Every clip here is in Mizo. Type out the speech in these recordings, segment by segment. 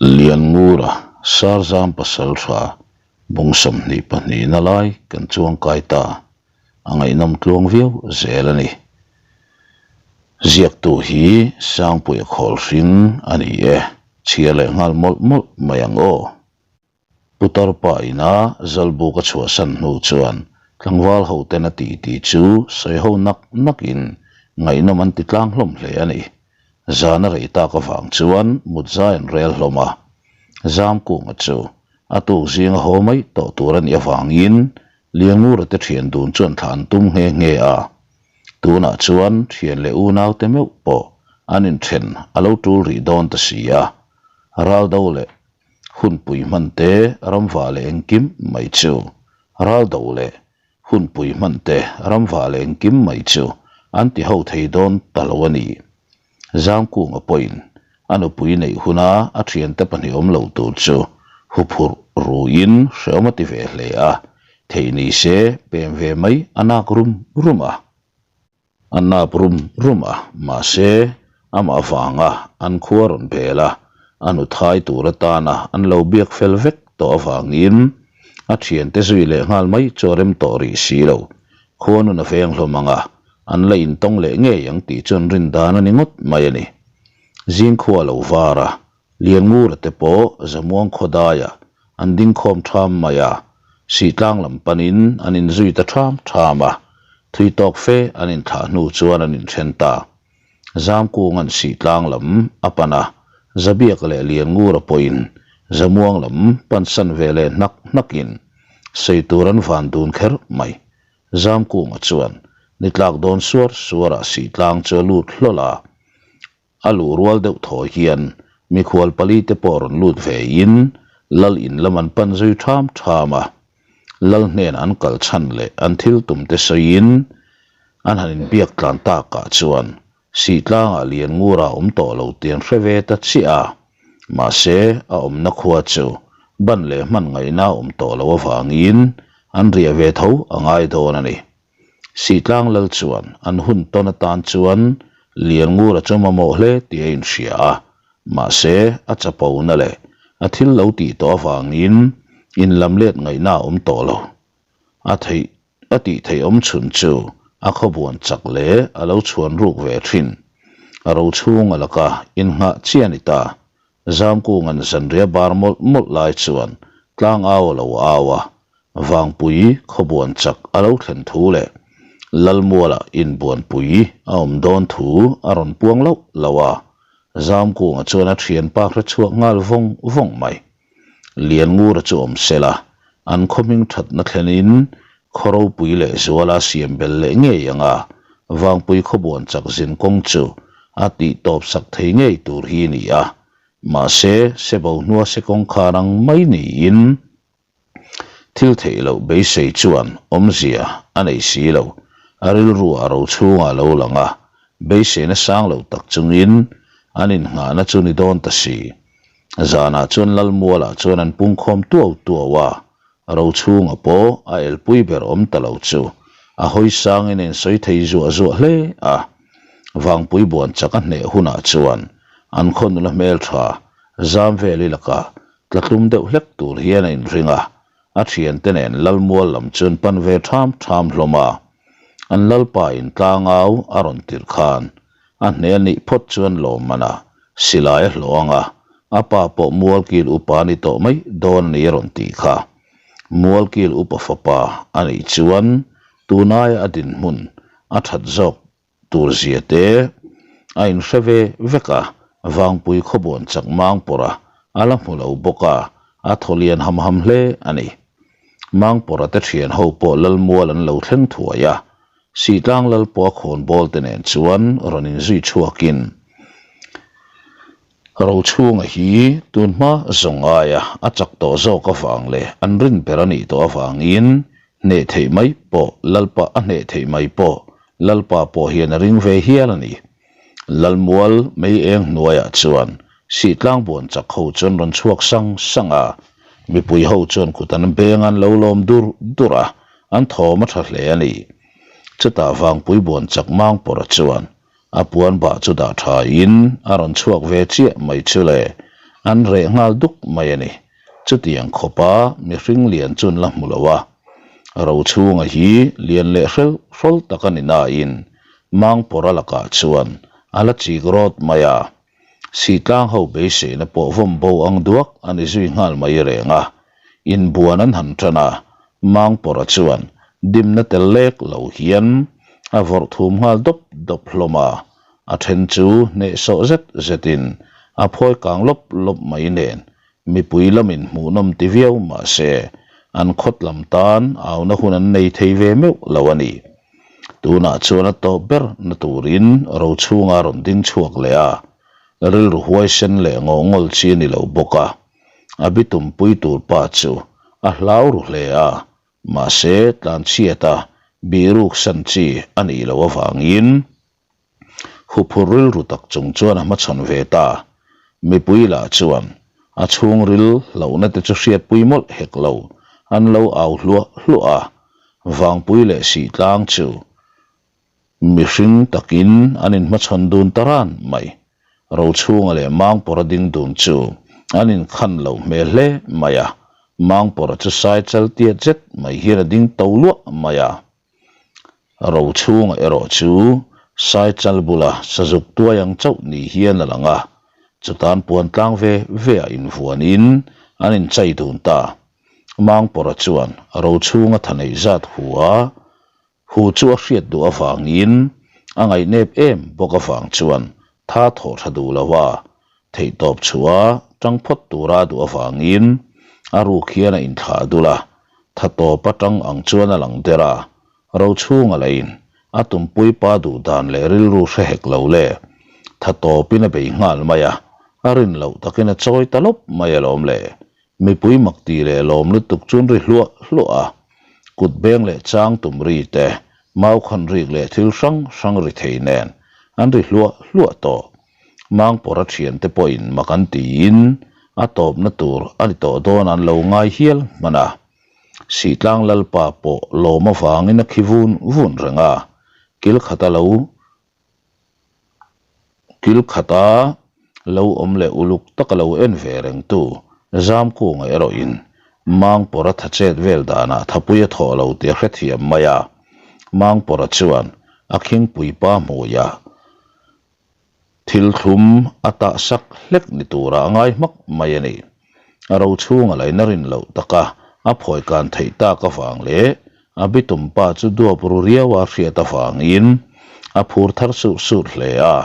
Lianngura Sarzam pasaltha bung 22 na lai kan chuangkai ta, a ngaihnawm tluang viau zel a ni. Ziaktu hi Sangpuia Khawlhring a ni e, chhiar leh nghal mawlh mawlh mai ang aw. Putar pa ina Zalbuk a chhuahsan hnu chuan tlangval hoten a ti ti chu sawi ho nak nakin ngaihnawm an ti tlang hlawm hle a ni. Zan a rei tak avang chuan mut zai an rel hlawm a. Zamkunga chu a tuk zinga haw mai tawh tur a nih avangin Liangura te thian dun chuan thlah an tum nghe nghe a. Tunah chuan thian leh unaute meuh pawh an inthen a lo tul rih dawn ta si a. Raldo leh Hunpui hman te ramva leh engkim mai chu ral do leh hunpui hman te ramva leh engkim mai chu an ti ho thei dawn ta lo a ni. Zangkunga pawhin a nupui neih huna a thiante pahnih awm lo tur chu huphurh ruin hreawm a ti ve hle a, theih ni se pem ve mai a nak rum rum a. A nap rum rum a, mahse, amah avanga an khua rawn bel a, a nu thai tur atana an lo biak fel vek tawh avangin a thiante zui leh nghal mai chu a rem tawh rih si lo. Khua nun a veng hlawm ang a, an la intawng leh ngei ang tih chuan rin dan a ni ngawt mai a ni. Zingkhua a lo var a, Lianngura te pawh Zamuang khawdaia an dingkhawm ṭham mai a, Sihtlang lam panin an inzui ta ṭham ṭham a, thui tawk fe an inthlah hnu chuan an inṭhen ta. Zamkunga'n Sihtlang lam a pan a, Zabiaka leh Lianngura pawhin Zamuang lam pansan ve leh hnak hnakin sawi tur an van dun kher mai. Zamkunga chuan ni tlak dawn suar suarah Sihtlang chu a lut hlawl a, A luh rual deuh thaw hian mikhual pali te pawh rawn lut ve in Lal in lam an pan zui ṭham ṭham a. Lal hnenah an kal chhan leh an thil tum te sawiin an han inbiak tlan takah chuan Sihtlangah Lianngura awm tawh lo tih an hre ve ta chiah a. Mahse, a awmna khua chu ban leh hman ngaihna a awm tawh loh avangin an riah ve tho a ngai dawn a ni. Sihtlang lal chuan an hun tawn atan chuan Lianngura chu mamawh hle tih a inhria a, mahse a chapona leh a thil lo tih tawh avangin inlam let ngaihna a awm tawh lo. A theih a tih theih awm chhun chu a khawbuan chak leh a lo chhuan ruk ve thin. A rochhung a laka innghah chiah a ni ta. Zamkunga'n zanriah bar mawlh mawlh lai chuan tlang au a lo au a, Vangpui khawbuan chak a lo thlen thu leh Lalmuala inbuanpui a awm dawn thu a rawn puang loh loh a, Zamkunga chuan a thianpa hre chhuak nghal vawng vawng mai. Lianngura chu awm sela, an khaw hming thatna thlenin khaw ropui leh zuala siam bel leh ngei ang a, Vangpui khawbuan chak zin kawng chu a tih tawp sak thei ngei tur hi ni a, mahse sebo hnua se kawngkhar ang mai niin thil theih loh beisei chuan awmzia a nei si lo, a rilru a ro chhungah a lo lang a, beiseina sang lo tak chungin an innghahna chu ni dawn ta si. Zanah chuan Lalmualah chuan an pungkhawm tuau tuau a, Rochhunga pawh a elpui ber awm ta lo chu a hawi sangin a insawi thei zuah zuah hle a. Vangpui buan chak a hneh hunah chuan an khaw nula hmeltha zam vel i lakah tlatlum deuh hlek tur hian a inring a, a thiante nen Lalmual lam chu an pan ve ṭham ṭham hlawm a. An Lalpa in tlangau a rawn tirh khan A hneh a nih phawt chuan lawmman a silai a hlawh ang a, a pa pawh Mualkil upa a ni tawh mai dawn a ni a rawn tih kha. Mualkil upa fapa a nih chuan tunaia a dinhmun a that zawk tur zia te a inhre ve vek a, Vangpui khawbuan chak Mangpawrha a la hmu lo bawk a, a thaw lian ham ham hle a ni. Mangpawrha te thian ho pawh Lalmual an lo thleng thuai a, Sihtlang lal pawh a khawn bawl te nen chuan rawn inzui chhuakin Rochhunga hi tun hma zawng aia a chak tawh zawk avang leh an rin ber a nih tawh avangin hneh theih mai pawh Lalpa a hneh theih mai pawh Lalpa pawh hian a ring ve hial a ni. Lalmual mei eng hnuaiah chuan Sihtlang buan chak ho chuan rawn chhuak sang sang a, mipui ho chuan kut an beng an lo lawm dur dur a, An thawm a tha hle a ni. Chutah Vangpui buan chak mang pawrha chuan a puan bah chu dah tha in a rawn chhuak ve chiah mai chu le. An reh nghal duk mai a ni. Chutiang khawpa mihring lian chu an la hmu lo a. Rochhunga hi lian leh hrel hrawl tak a ni nain Mangpawrha lakah chuan a la chik rawt mai a. Sitlang ho beiseina pawh vawm bo ang duak a ni zui nghal mai reng a. Inbuan an han tan a, Mangpawrha chuan dimna tel lek lo hian a vawrh thum nghal dawp dawp hlawm a, a then chu hnehsawh zet zetin a phawi kang lawp lawp mai nen mipui lamin hmuhnawm ti viau mah se an khawt lam tan auna hun an nei thei ve meuh lo a ni. Tunah chuan a tawp ber na turin Rochhunga rawn ding chhuak leh a, rilru huaisen leh ngawhngawl chi a ni lo bawk a. A bitumpui tur pa chu a hlau ru hle a, mahse tlanchhiata bihruk san chi a nih loh avangin huphur rilru tak chung chuan a hmachhawn ve ta. Mipui lah chuan a chhungril hlauhna te chu hriatpui mawlh hek lo, an lo au hluah hluah a, Vangpui leh Sihtlang chu Mihring takin an inhmachhawn dun ta ran mai. Rochhunga leh Mangpawrha ding dun chu an inkhan loh hmel hle mai a, Mangpawrha chu sai chal tiat zet mai hian a ding to luah mai a. Rochhunga erawh chu sai chal bula sazuk tuai ang chauh ni hian a lang a, chutan puan tlang ve ve ah invuanin an inchai dun ta. Mangpawrha chuan Rochhunga tha neih zat hu a, Hu chu a hriat duh avangin a ngaihnep em bawk avang chuan tha thawh tha duh lo a, theihtawp chhuah a tang phawt tura a duh avangin a ruk hian a inthlah dul a, tha tawp atang ang chuan a lang der a, Rochhunga lain a tumpui pa duh dan leh rilru hre hek lo le, tha tawpin a bei nghal mai a, a rin loh takin a chawi ta lawp mai alawm le. Mipui mak tih leh lawm lutuk chuan ri hluah hluah a, kut beng leh chang tum ri te, mau khan rik leh thil hrang hrang ri thei nen an ri hluah hluah tawh. Mangpawrha thiante pawhin mak an tiin a tawpna tur a ni tawh dawn an lo ngai hial hman a. Sihtlang Lalpa pawh lawm avangin a khi vun vun reng a, kil khat a lo Kil khata lo awm leh uluk taka lo en ve rengtu Zamkunga erawhin Mangpawrha tha chet vel danah thapui a thawh lo tih a hrethiam mai a. Mangpawrha chuan a khingpui pa hmuiah thil thlum a tah sak hlek ni turah a ngai hmak mai a ni. A ro chhunga laina rin loh taka a phawi kan theih tak avang leh A bitum pa chu duap ru riau a hriat avangin a phur thar surh surh hle a,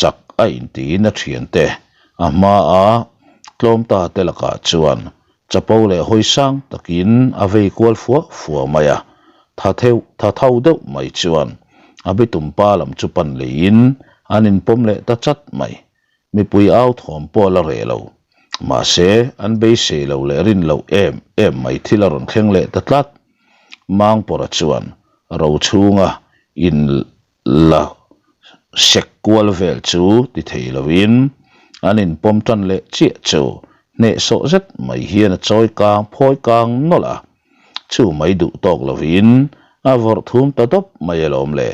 chak a intiin a thiante a hma a tlawm ta te lakah chuan chapo leh hawi sang takin a vei kual fua fua mai a, tha theuh tha tho deuh mai chuan a bitum pa lam chu pan leiin an inpawm leh ta chat mai. Mipui au thawm pawh a la reh lo. Mahse, an beisei lo leh rin loh em em mai thil a rawn thleng leh ta tlat. Mangpawrha chuan ro chhunga in la sek kual vel chu ti thei loin an inpawm tan leh chiah chu hnehsawh zet mai hian a chawi kang phawi kang nawlh a. Chu mai duh tawk loin a vawrh thum ta dawp mai alawm le.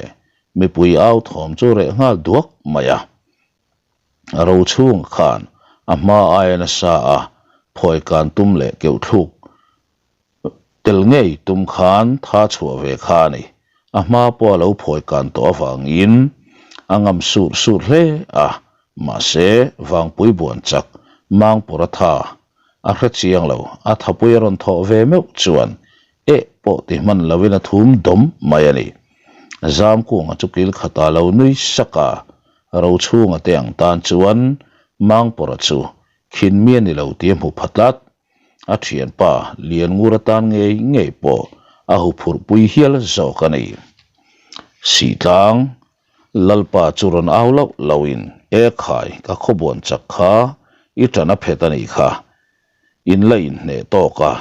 Mipui au thawm chu reh nghal duak mai a. A ro chhung khan a hma aia nasa a phawi kan tum leh keuh thluk tel ngei tum khan tha chhuah ve kha a ni. A hma pawh a lo phawi kan tawh avangin a ngam sur sur hle a, mahse Vangpui buan chak Mangpawrha tha a hre chiang lo, a thapui a rawn thawh ve meuh chuan Eh pawh ti hman lovin a thum dawm mai a ni. Zamkunga chu kil khatah lo nui sak a, Rochhunga te ang tan chuan Mangpawrha chu khin mi a ni lo tih a hmu pha tlat. A thianpa Lianngura tan ngei ngei pawh a huphurhpui hial zawk a ni. Sihtlang Lalpa chu rawn au loh loin, E khai, ka khawbuan chak kha i ṭan a phet a nih kha. In la inhneh tawk a,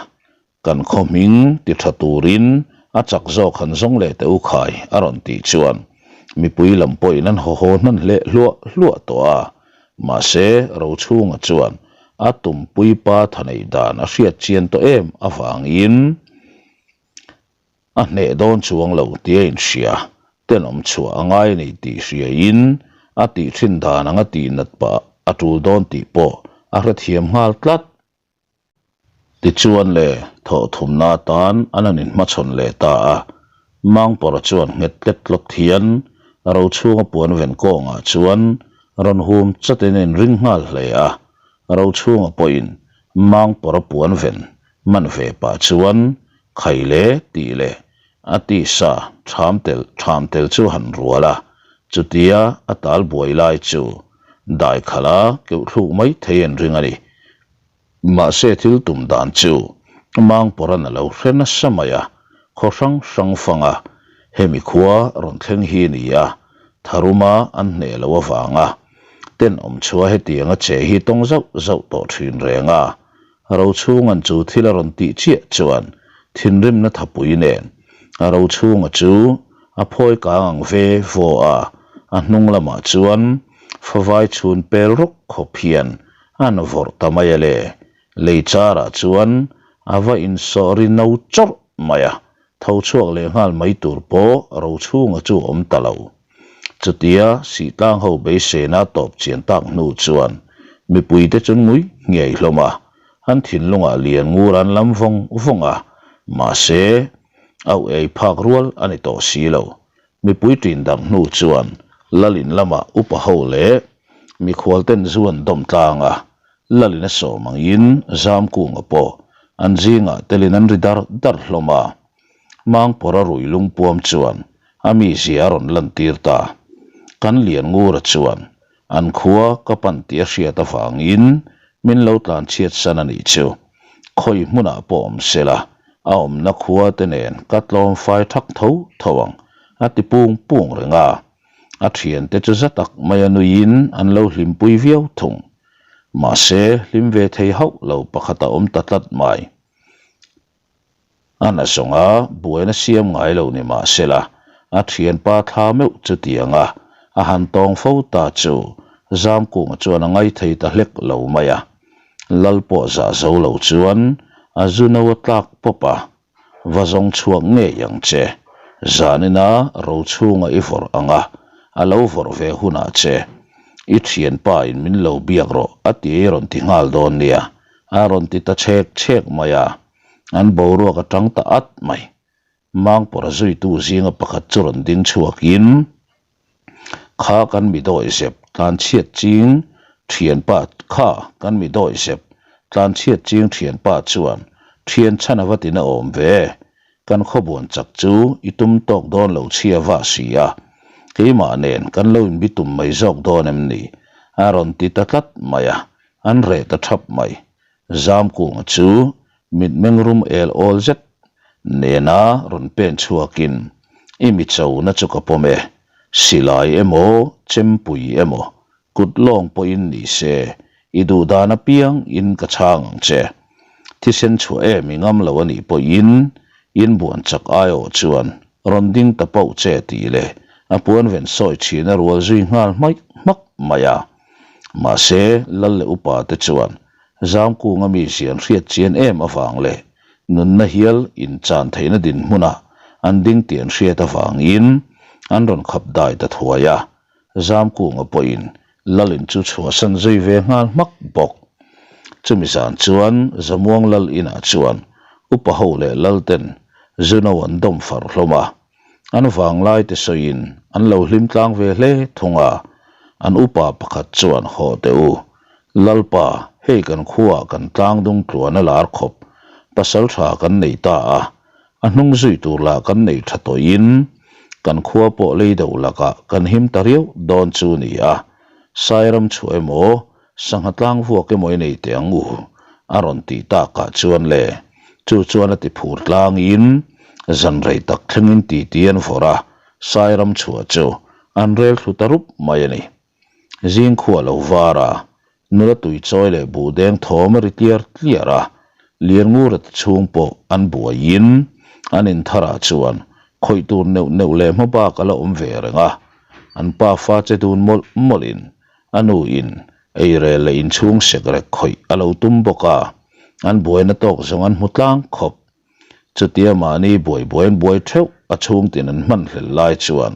Kan khaw hming ti tha turin a chak zawk han zawng leh teh u khai a rawn tih chuan mipui lam pawhin an haw haw hnan hleh hluah hluah tawh a, mahse Rochhunga chuan a tumpui pa tha neih dan a hriat chian tawh em avangin A hneh dawn chuang lo tih a inhria, tenawm chhuah a ngai a ni tih hriain a tih thin dan anga tih nat pah a tul dawn tih pawh a hrethiam nghal tlat. Tichuan le, thawh thumna atan an han inhmachhawn leh ta a, Mangpawrha chuan nghet tlet tlawt hian Rochhunga puan ven kawngah chuan rawn hum chatin a inring nghal hle a, Rochhunga pawhin Mangpawrha puan ven man ve pah chuan khai le tih leh a tisa ṭham tel ṭham tel chu han rual a, chutia a tal buai lai chu dai khalh a keuh thluk mai thei an ring a ni. Mahse thil tum dan chu Mangpawrhan a lo hre nasa mai a, khaw hrang hrang fang a, hemi khua rawn thleng hi ni a, tharuma an hneh loh avanga tenawm chhuah hetianga che hi tawng zauh zauh tawh thin reng a, Rochhunga'n chu thil a rawn tih chiah chuan thinrimna thapui nen a Rochhunga chu a phawi kang ang ve vaw a, a hnung lamah chuan favai chhun pel rawk khawp hian an vawrh ta mai a le. Lei charah chuan a va insawh ri no chawrh mai a, tho chhuak leh nghal mai tur pawh Rochhunga chu a awm ta lo. Chutia Sihtlang ho beiseina tawp chian tak hnu chuan mipuite chu ngui nghiai hlawm a, an thinlungah lian ngur an lam vawng vawng a, mahse auh ei phak rual a ni tawh si lo. Mipui ṭin dang hnu chuan Lalin lamah upa ho leh mikhualten zu an dawm tlang a, Lalin a sawm angin Zamkunga pawh an zingah telin an ri dar dar hlawm a. Mangpawrha rui lungpuam chuan a mizia a rawn lantir ta. Kan Lianngura chuan an khua ka pan tih a hriat avangin min lo tlan chhiat san a nih chu. Khawi hmunah pawh awm se la, a awmna khua te nen ka tlawm fai thak tho tho ang, a ti pung pung reng a. A thiante chu za tak mai a nuiin an lo hlimpui viau thung. Mahse, hlim ve thei hauh lo pakhat a awm ta tlat mai. A na zawnga buaina siam ngai lo ni mah sela, a thianpa thla meuh chutiang a, a han tawng fo ta chu Zamkunga chuan a ngaithei ta hlek lo mai a. Lal pawh zah zo lo chuan a zu no a tlak pawp a, Va zawng chhuak ngei ang che, zanina rochhunga i vawrh ang a, a lo vawrh ve hunah che i thianpa in min lo biak rawh a ti ei rawn ti nghal dawn nia. A rawn ti ta chhek chhek mai a, an boruak a tang ta at mai. Mangpawrha zuitu zinga pakhat chu rawn ding chhuakin, Kha kan mi dawi zep tlanchhiat ching thianpa kha kan mi dawi zep tlanchhiat ching thianpa chuan thian chhan a va tina awm ve, kan khawbuan chak chu i tum tawk dawn lo chhia va si a, keimah nen kan lo inbi tum mai zawk dawn em ni? a rawn ti ta tlat mai a. An reh ta thap mai. Zamkunga chu mitmeng rum el awl zet nena rawn pen chhuakin, I mi chona chu ka pawm e. Silai emaw, chempui emaw, kut lawng pawhin ni se, i duh dan apiang in ka chhang ang che. Thisen chhuah em i ngam lo a nih pawhin inbuan chak aiawh chuan rawn ding ta pauh che tih leh a puanven sawi chhin a rual zui nghal hmaih hmak mai a. Mahse, Lal leh upa te chuan Zamkunga mi zian hriat chian em avang leh nunna hial inchan theihna dinhmunah an ding tih an hriat avangin an rawn khap dai ta thuai a, Zamkunga pawhin Lalin chu chhuahsan zui ve nghal hmak bawk. Chumi zan chuan Zamuang Lal inah chuan upa ho leh Lal ten Zuno an dawm far hlawm a. An vanglai te sawiin an lo hlim tlang ve hle thung a, an upa pakhat chuan haw teh u, Lalpa, hei kan khuaah kan tlang dung tluan a lar khawp, pasal tha kan nei ta a, a hnung zui tur lah kan nei tha tawhin kan khua pawh lei deuh lakah kan him ta riau dawn chu ni a, Sairam chhuah emaw Sangha tlang vuak emaw i nei teh ang u, a rawn tih takah chuan le, chu chuan a ti phur tlangin zan rei tak thlengin titi an vawrh a, Sairam chhuah chu an rel thlu ta rup mai a ni. Zingkhua lo var a, nula tuichawi leh buhdeng thawm a ri tliar tliar a, Lianngura te chhung pawh an buaiin an intharah chuan khawih tur neuh neuh leh hmabak a la awm ve reng a, an pafa che dun mawlh mawlhin A nu in eirel leh inchhung sekrek khawih a lo tum bawk a, an buaina tawk zawng an hmu tlang khawp. Chutia mahni buai buai an buai theuh a chhungtin an hman hlel lai chuan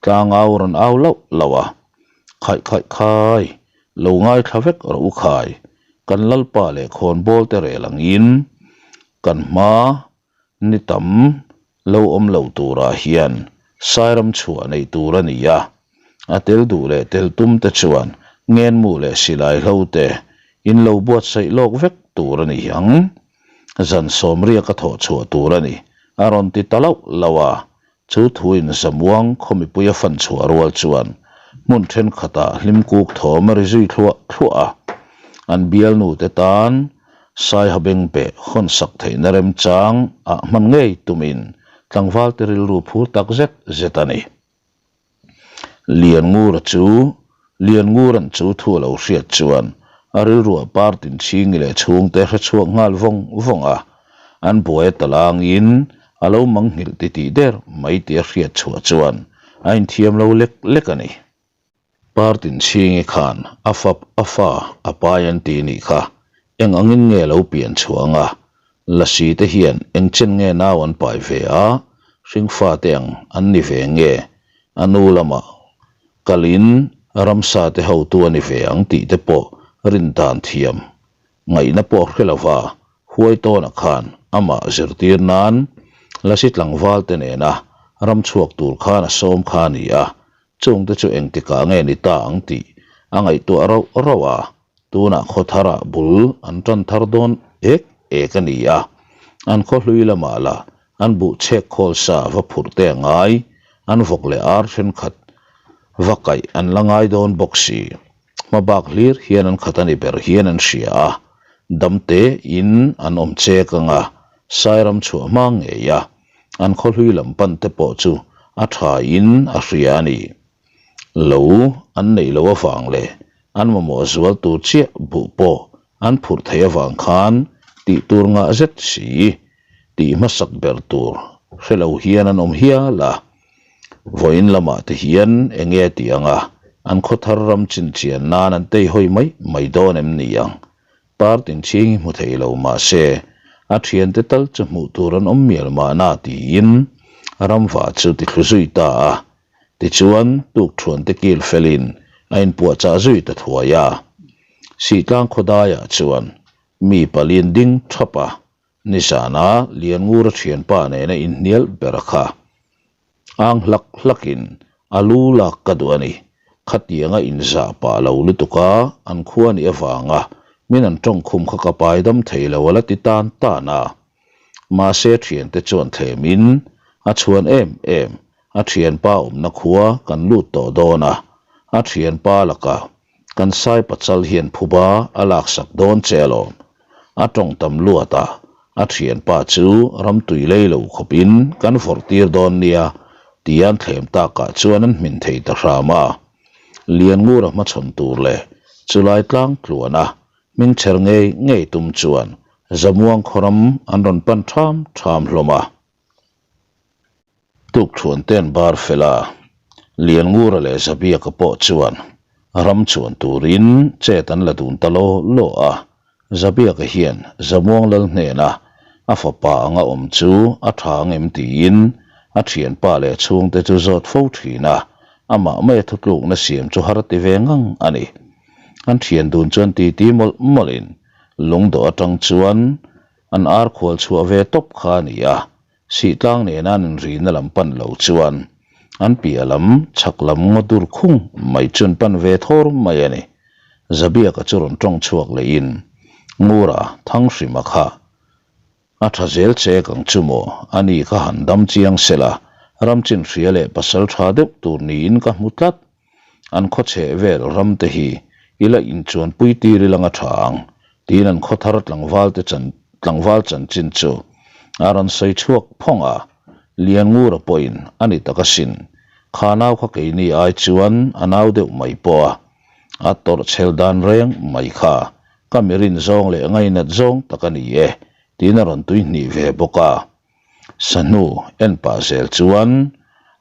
tlangau rawn au lauh lauh a, Khaih khaih khai, lo ngaithla vek rawh u khai. Kan Lalpa leh khawnbawl te rel angin kan hma ni tam lo awm lo turah hian Sairam chhuah neih tur a ni a. A tel duh leh tel tum te chuan ngenmu leh silai hlo te in lo buatsaih lawk vek tur a ni ang. Zan sawmriak a thawh chhuah tur a ni, a rawn ti ta lauh lauh a. Chu thuin Zamuang khaw mipui a fan chhuah rual chuan hmun thenkhatah hlim kuk thawm a ri zui thluah thluah a. An bialnu te tan Saiha bengbeh hawn sak theihna remchang ah hman ngei tumin tlangval te rilru phur tak zet zet a ni. Lianngura chu Lianngura'n chu thu a lo hriat chuan a rilruah partin chhingi leh chhungte hre chhuak nghal vawng vawng a, an buai a talangin a lo mangnghilh titih der mai tih a hriat chhuah chuan a inthiam lo lek lek a ni. Partin chhingi khan a fap a fa a pai an ti nih kha eng angin nge lo pian chhuah anga Lasi te hian eng chen nge nau an pai ve a, hringfa te ang an ni ve nge a nu lamah kalin ramsa te hotu a ni ve ang tih te pawh rin dan thiam ngaihna pawh hre lova huai tawna khan amah zirtir nan Lasi tlangval te nena ram chhuak tur khan a sawm kha a ni a, Chungte chu engtikah nge ni ta ang tih a ngaihtuah rauh rauh a, tunah khaw tharah bul an tan thar dawn ek ek a ni a, an khaw hlui lamah lah an buh chhek khawl sa va phurh te a ngai, an vawk leh ar thenkhat va kaih an la ngai dawn bawk si. Hma bak hlir hian an khat a ni ber hian an hria a, damte in an awm chek anga Sairam chhuah hma ngei a, an khaw hlui lam pan te pawh chu a tha in a hria a ni. Lo an neih loh avang leh an mamawh zual tur chiah buh pawh an phurh theih avang khan tih tur ngah zet si tih hmasak ber tur hre lo hian an awm hial a. Vawiin lamah te hian eng nge tih anga an khaw thar ram chinchian nan an teihawi mai mai dawn em ni ang? Partin chhing hi hmu thei lo mah se, a thiante tal chu hmuh tur an awm mial mahna tiin ramva chu ti thlu zui ta a. Tichuan, tukthuante kil felin a inpuahchah zui ta thuai a. Sihtlang khawdaiah chuan mi palian ding thap a, nizana Lianngura thianpa nena inhnial ber a kha. Ang hlak hlakin a lu lak ka duh a ni. Khatianga inzah pah lo lutuk a, an khua nih avanga min an tawngkhum kha ka pai dam thei lo a la ti tan tan a. Mahse thiante chuan thlemin a chhuan em em, a thianpa awmna khua kan lut tawh dawn a, a thianpa lakah kan sai pachal hian phuba a laksak dawn che alawm. A tawng tam luat a, a thianpa chu ramtui lei lo khawpin kan vawrh tir dawn nia tia an thlem takah chuan an hmin thei ta hram a. Lianngura hmachhawn tur leh chulai tlang tluana hming chher ngei ngei tum chuan Zamuang khawram an rawn pan ṭham ṭham hlawm a. Tukthuan ten bar fel a, Lianngura leh Zabiaka pawh chuan ram chuan turin chet an la dun ta law law a. Zabiaka hian Zamuang lal hnena a fapa anga awm chu a tha ang em tiin a thianpa leh chhungte chu zawt fo thin a, amah maia thutlukna siam chu har ti ve ngang a ni. An thian dun chuan titi mawlh mawlhin lungdawh atang chuan an ar khual chhuah ve tawp kha a ni a. Sihtlang nena an inrina lam pan lo chuan an piah lam chhak lam ngaw dur khung mai chu an pan ve thawr mai a ni. Zabiaka chu rawn tawng chhuak lehin Ngura Thanghrima kha a tha zel chek ang chu maw? A ni kha han dam chiang sela, ramchin hria leh pasal tha deuh tur niin ka hmu tlat. An khaw chheh vel ram te hi i la inchuanpui tir i langa tha ang, tiin an khaw thar tlangval te chan tlangval chanchin chu a rawn sawi chhuak phawng a. Lianngura pawhin a ni tak asin, kha nau kha keini ai chuan a nau deuh mai pawh a, a tawrh chhel dan reng mai kha ka mirin zawng leh ngainat zawng tak a ni e, tiin a rawn tuihnih ve bawk a. Sahnu en pah zel chuan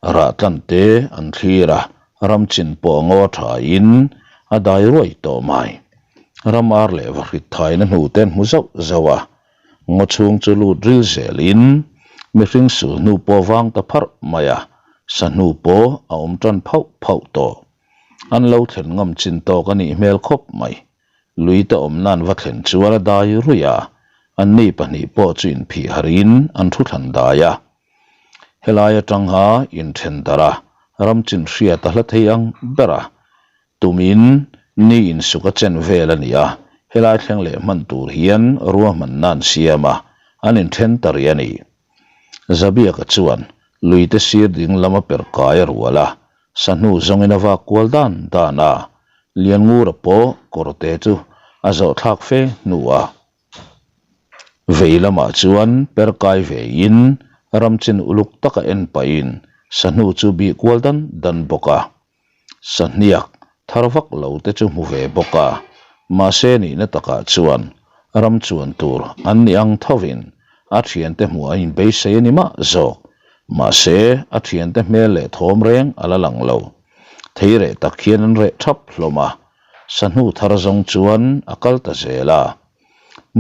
rah tlan te an thlir a, ram chin pawh a ngaw thain a dai ruai tawh mai. Ram ar leh vahrit thaina hnu te an hmu zauh zauh a, ngaw chhung chu lut ril zelin mihring sul hnu pawh vang ta pharh mai a, sahnu pawh a awm tan phauh phauh tawh. An lo thlen ngam chin tawk a nih hmel khawp mai. Luite awmna an va thlen chuan a dai ruih a, anni pahnih pawh chu inphih harin an thu thlan dai a. Helai atanga inthen darh a, ram chin hriat a hla thei ang ber a, tumin ni insuk a chen vel a ni a, helai thleng leh hman tur hian ruahmanna an siam a, an inthen ta rih a ni. Zabiaka chuan luite sir ding lam a per kai a rual a, sahnu zawngin a vak kual dan dan a, Lianngura pawh kawrte chu a zawh thlak fe hnu a. Vei lamah chuan per kai vein ram chin uluk taka en pahin sahnu chu bih kual dan dan bawk a. Sahniak thar vak lo te chu hmu ve bawk a, mahse nihna takah chuan ram chuan tur an ni ang thovin a thiante hmuh a inbeisei a ni mah zawk. Mahse a thiante hmel leh thawm reng a la lang lo. Thei reh tak hian an reh thap hlawm a, sahnu thar zawng chuan a kal ta zel a.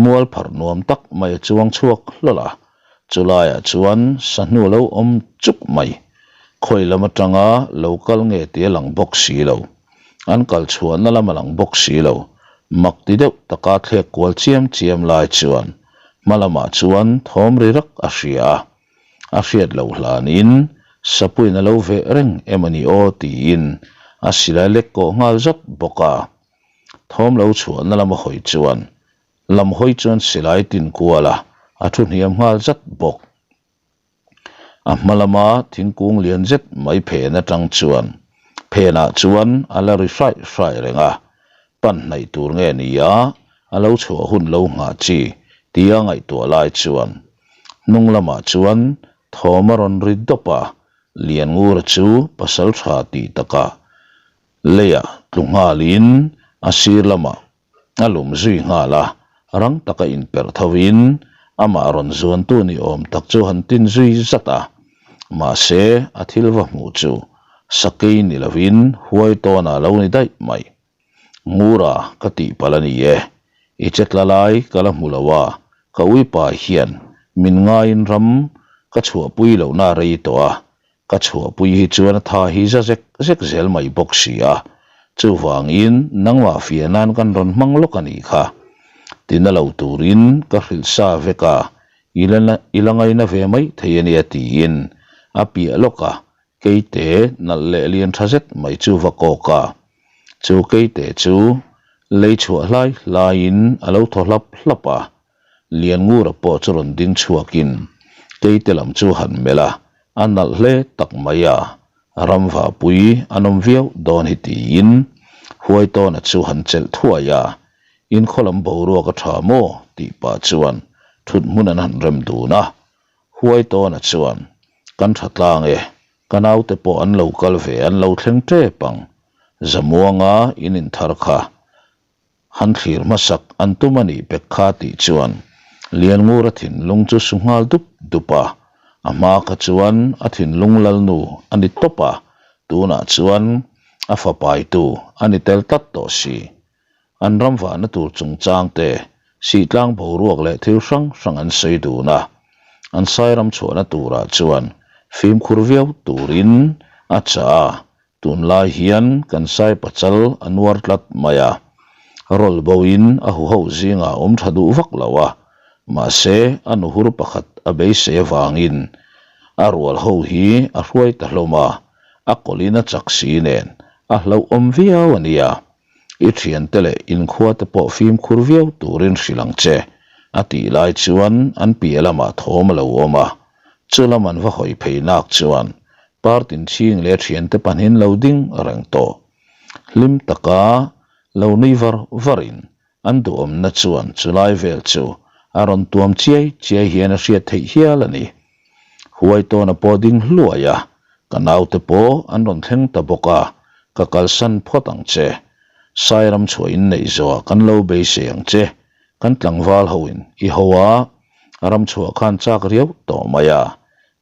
Mual pharh nuam tak mai a chuang chhuak hlawl a, chulaiah chuan sahnu lo awm chuk mai. Khawi lam atanga lo kal nge tih a lang bawk si lo. An kal chhuahna lam a lang bawk si lo. Mak ti deuh taka thlek kual chiam chiam lai chuan hma lamah chuan thawm ri rak a hria a. A hriat loh hlanin sapuiin a lo veh reng em a ni aw tiin a silai lek kawh nghal zat bawk a. Thawm lo chhuahna lama hawi chuan lam hawi chuan silai tin kual a, a thu hniam nghal zat bawk. A hma lama thingkung lian zet mai phen atang chuan phenah chuan a la ri hraih hraih reng a, pan hnaih tur nge ni a, a lo chhuah hun lo nghah chi tia ngaihtuah lai chuan hnung lamah chuan thawm a rawn ri dawp a, Lianngura chu pasal tha tih takah Leiah tlu nghalin a sir lamah a lum zui nghal a, rang taka inperh thovin amah rawn zuantu ni awm tak chu han tin zui zat a. Mahse, a thil va hmuh chu sakei ni lovin huai tawnah lo ni daih mai. Ngura ka tih palh a ni e, i che tla lai ka la hmu lo a, ka uipa hian min ngaiin ram ka chhuahpui lohna a rei tawh a, Ka chhuahpui hi chuan a tha hi za zek zek zel mai bawk si a, chuvangin nangmah fiah nan kan rawn hmang lawk a nih kha. Tina lo turin ka hrilh sa vek a, i la i la ngaina ve mai thei a nia tiin a piah lawk a, keite nalh leh lian tha zet mai chu va kawk a. Chu keite chu lei chhuah hlai hlaiin a lo thaw hlap hlap a, Lianngura pawh chu rawn ding chhuakin Keite lam chu han melh a, a nalh hle tak mai a, ramvahpui an awm viau dawn hi tiin Huaitawna chu han chelh thuai a, in khaw lam boruak a tha maw tih pah chuan thut hmun an han rem dun a, Huaitawna chuan kan tha tlang e, ka naute pawh an lo kal ve an lo thleng tep ang, Zamuanga in inthar kha Han thlir hmasak an tum a nih pek kha tih chuan Lianngura thinlung chu su nghal dup dup a, a hma kha chuan a thinlung lalnu a ni tawp a, tunah chuan a fapaitu a ni tel tlat tawh si. An ram vahna tur chungchang te, sihtlang boruak leh thil hrang hrang an sawi dun a, an sairam chhuahna turah chuan fimkhur viau turin a chah a, Tunlai hian kan sai pachal a nuar tlat mai a, rawl boin a huho zingah awm tha duh vak lo a, mahse a nuhur pakhat a beisei avangin a rual ho hi a hruai ta hlawm a, a kawlin a chak si nen a hlauhawm viau a nia. I thiante leh inkhua te pawh fimkhur viau turin hrilh ang che, a tih lai chuan an piah lamah thawm a lo awm a, chu lam an va hawi phei nak chuan Partin chhing leh thiante pahnin lo ding reng tawh. Hlim taka lo nui var varin an duhawmna chuan chulai vel chu a rawn tuam chiai chiai hian a hriat theih hial a ni. Huai tawna pawh ding hluai a, ka naute pawh an rawn thleng ta bawk a, ka kalsan phawt ang che. Sairam chhuah in neih zawhah kan lo beisei ang che, kan tlangval hoin i ho a, ram chhuah khan chak riau tawh mai a,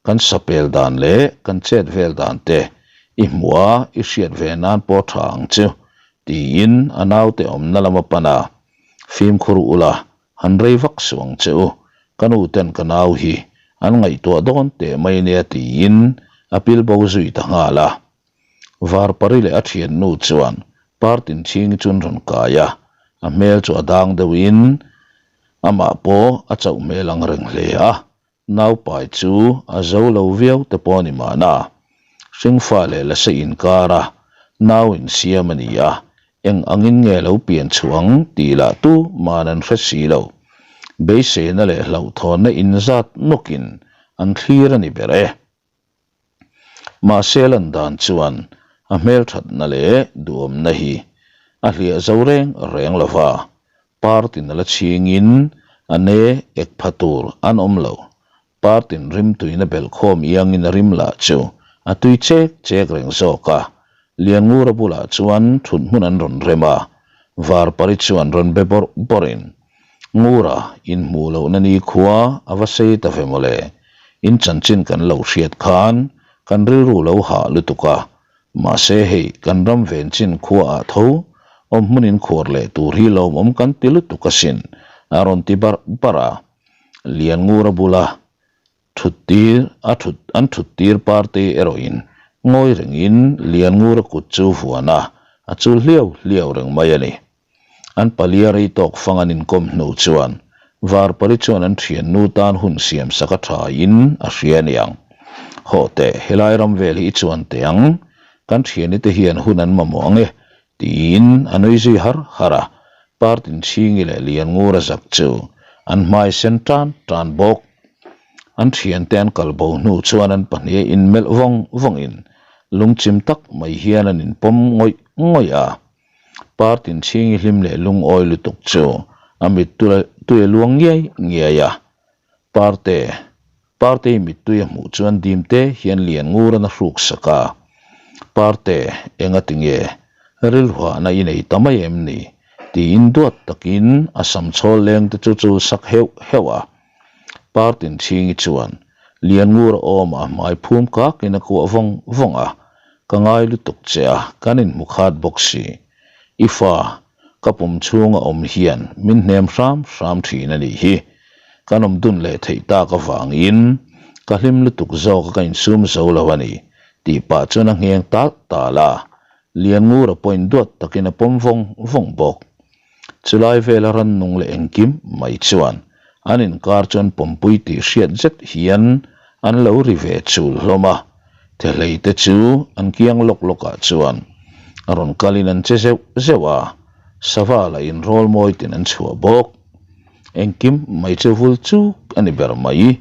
kan sapel dan leh kan chet vel dan te i hmuh a, i hriat ve nan pawh tha ang chu, tiin a naute awmna lam a pan a, fimkhur ula Han rei vak suh ang che u, ka nu ten ka nau hi an ngaihtuah dawn teh mai nia tiin a pil bo zui ta nghal a. Varpari leh a thiannu chuan Partin chhingi chu an rawn kai a. A hmel chu a dang deuhin amah pawh a chauh hmel ang reng hle a, naupai chu a zo lo viau te pawh a ni mahna. Hringfa leh lase inkara nau insiam a ni a, eng angin nge lo pian chhuah ang tih lah tu man an hre si lo. Beiseina leh hlauhthawnna inzat nawkin an thlir a ni ber e. Mahse lan dan chuan a hmelthatna leh duhawmna hi a hliah zo reng reng lo va, partin a la chhingin a ne ek pha tur an awm lo. Partin rimtuina belhkhawm iangin a rim lah chu a tui chek chek reng zawk a, Lianngura bulah chuan thut hmun an rawn rem a, Varpari chuan rawn be bawrh bawrhin Ngura, inhmuh lohna nikhua a va sei ta ve mawle. In chanchin kan lo hriat khan kan rilru lo hah lutuk a, mahse hei kan ram ven chin khua ah tho awm hmun in khuar leh tur hi lawmawm kan ti lutuk asin, a rawn ti barh barh a. Lian Ngura bula Thut tir a thut an thut tir party erawhin ngawi rengin Lianngura kut chu vuan a, a chul hliau hliau reng mai a ni. An palia rei tawk fang an inkawm hnu chuan Varpari chuan an thiannu tan hun siam sak a tha in a hria aniang. Hawh teh, helai ram vel hi i chuan teh ang, kan thiani te hian hun an mamawh ang e, tiin a nui zui har har a, Partinchhingi leh Lianngura zak chu an hmai sen tan tan bawk. An thiante an kal bo hnu chuan an pahnih a inmelh vawng vawngin lungchim tak mai hian an inpawm ngawih ngawih a. Partinchhingi hlim leh lungawi lutuk chu a mittui a luang ngiai ngiai a. Parte, Partei mittui a hmuh chuan Dimte hian lian ngur an a hruk sak a. Parte, enga tinge? Rilruahna i nei ta mai em ni? tiin duat takin a sam chhawl leng te chu chul sak heuh heuh a. Partinchhingi chuan lian ngur a awm a hmai phum kakin a kuah vawng vawng a, Ka ngai lutuk che a, kan inhmu khat bawk si. I fa, Ka pum chhunga awm hian min hnem hram hram thin a nih hi. Kan awm dun leh theih tak avangin ka hlim lutuk zawk a ka insum zo lo a ni tih pah chuan a ngheng tal tal a, Lianngura pawhin duat takin a pawm vawng vawng bawk. Chulai vela rannung leh engkim mai chuan an inkar chuan pawmpui tih hriat zet hian an lo ri ve chul hlawm a. Thehlei te chu an kiang lawk lawkah chuan a rawn kalin an che zeuh zeuh a, sava lah in rawl mawi tin an chhuah bawk. Engkim mai chu vul chuk a ni ber mai.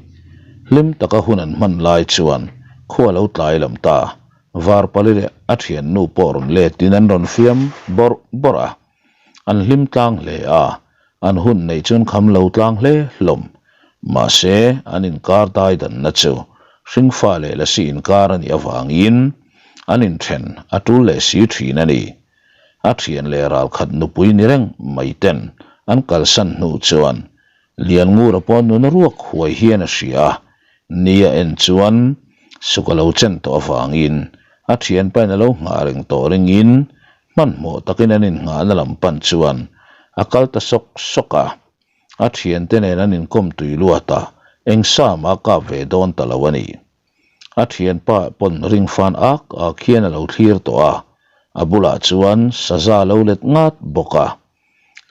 Hlim taka hun an hman lai chuan khua lo tlai lam ta, Varpali leh a thiannu pawh rawn letin an rawn fiam bawrh bawrh a. An hlim tlang hle a, an hun neih chuan kham lo tlang hle hlawm. Mahse, an inkar dai danna chu hringfa leh lasi inkar a nih avangin an inthen a tul leh si thin a ni. A thian leh ralkhat nupui ni reng mai ten an kalsan hnu chuan Lianngura pawh nuna ruak huai hian a hria a, ni a en chuan suk a lo chen tawh avangin a thianpain a lo nghah reng tawh ringin hmanhmawh takin an innghahna lam pan chuan a kal ta sawk sawk a. A thiante nen an inkawm tui luat a, eng sa mah a kap ve dawn ta lo a ni. A thianpa pawn ringfan ak ak hian a lo thlir tawh a, a bulah chuan saza lo let ngat bawk a.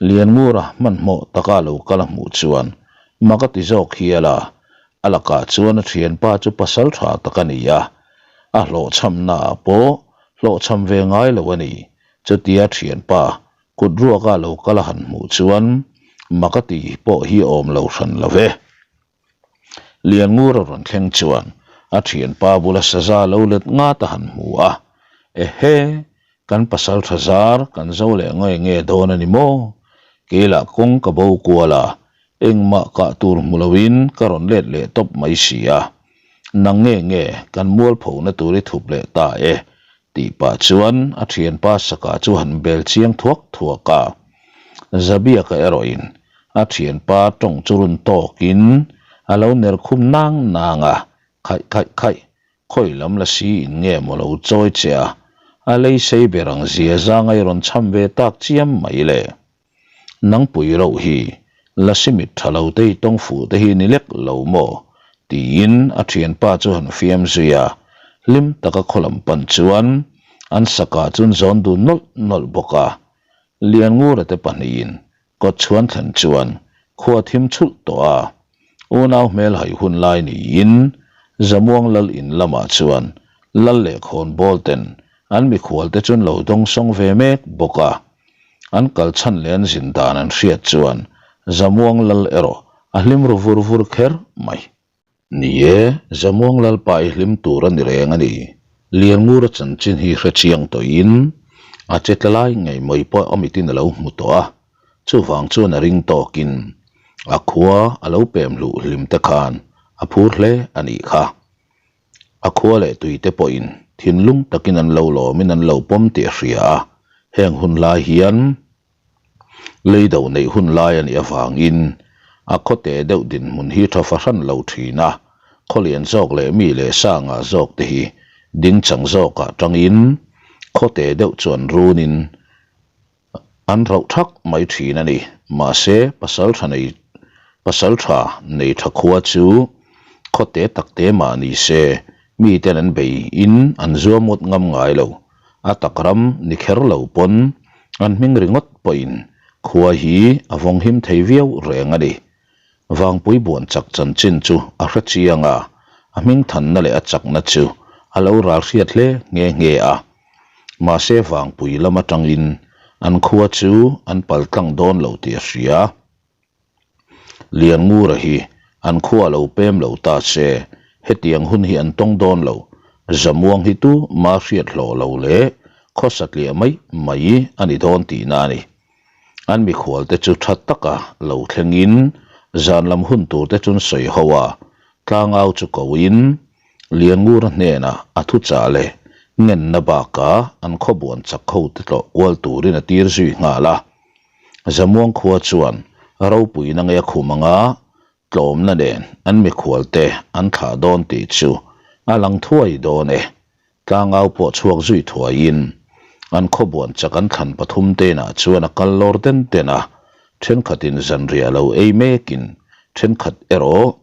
Lianngura hmanhmawh taka lo kal a hmuh chuan mak a ti zawk hial a, a lakah chuan a thianpa chu pasal tha tak a ni a, a hlawhchhamna ah pawh hlawhchham ve ngai lo a ni. Chutia thianpa kut ruaka lo kal a han hmuh chuan mak a ti pawh hi a awm lo hran lo ve. Lianngura rawn thleng chuan a thianpa bula saza lo let ngat a han hmu a, Ehe, kan pasal tha zar kan zo leh nge nge dawn a ni maw? Keilah kawng ka bo kual a, engmah kah tur hmu loin ka rawn let leh tawp mai si a. Nang nge nge kan mualphona tur i thup leh ta e, tih pah chuan a thianpa saka chu han bel chiang thuak thuak a. Zabiaka erawhin a thianpa tawng chu run tawkin a lo ner khum nang nang a, Khaih khaih khaih, khawi lam la si in nge maw lo chawi che a, a lei sei ber ang zia zanga i rawn cham ve tak chiam mai le. Nangpui rauh hi Lasi mit tha lo te i tawng fuh te hi ni lek lo maw? tiin a thianpa chu han fiam zui a, hlim taka khaw lam pan chuan an sakah chuan zawn dun nawlh nawlh bawk a. Lianngura te pahnihin kawtchhuan thlen chuan khua thim chhulh tawh a, unau hmel hai hun lai niin Zamuang lal in lamah chuan lal leh khawnbawl ten an mikhual te chuan lo dawngsawng ve mek bawk a. An kal chhan leh an zin dan an hriat chuan Zamuang lal erawh a hlim ru vur vur kher mai. Ni e, Zamuang Lalpa i hlim tur a ni reng a ni. Lianngura chanchin hi hre chiang tawhin a che tla lai ngei mai pawh a mitin a lo hmu tawh a, chuvang chuan a ring tawkin a khua a lo pem hluh hlim te khan a phur hle a nih kha. A khua leh tui te pawhin thinlung takin an lo lawmin an lo pawm tih a hria a, heng hun lai hian Leido neih hun lai a nih avangin a khawte deuh dinhmun hi tha fahran lo thin a, khawlian zawk leh mi leh sanga zawk te hi dingchang zawkah tangin khawte deuh chuan runin an rauh thak mai thin a ni. Mahse, pasal tha nei pasal tha nei tha khua chu khawte takte mah ni se miten an beiin an zuam ngawt ngam ngai lo. A tak ram ni kher lo pawn an hming ringawt pawhin khua hi a vawng him thei viau reng a ni. Vangpui buan chak chanchin chu a hre chiang a, a hming thanna leh a chakna chu a lo ral hriat hle nghe nghe a. Mahse Vangpui lam atangin an khua chu an pal tlang dawn lo tih a hria. Lianngura hi an khua lo pem lo ta se, hetiang hun hi an tawng dawn lo. Zamuang hi tu ma hriat hlawh lo leh khawsatliah mai mai a ni dawn tihna a ni. An mikhual te chu tha taka lo thlengin zan lam hun tur te chun sawi ho a, tlangau chu koin Lianngura hnenah a thuchah leh ngenna bakah an khawbuan chak ho te tlawh kual turin a tir zui nghal a. Zamuang khua chuan ropuina nge a khum anga tlawmna nen an mikhual te an thlah dawn tih chu a lang thuai dawn e. Tlangau pawh chhuak zui thuaiin an khawbuan chak an thlan pathum tenah chuan a kal lawr den den a, thenkhatin zanriah lo ei mekin thenkhat erawh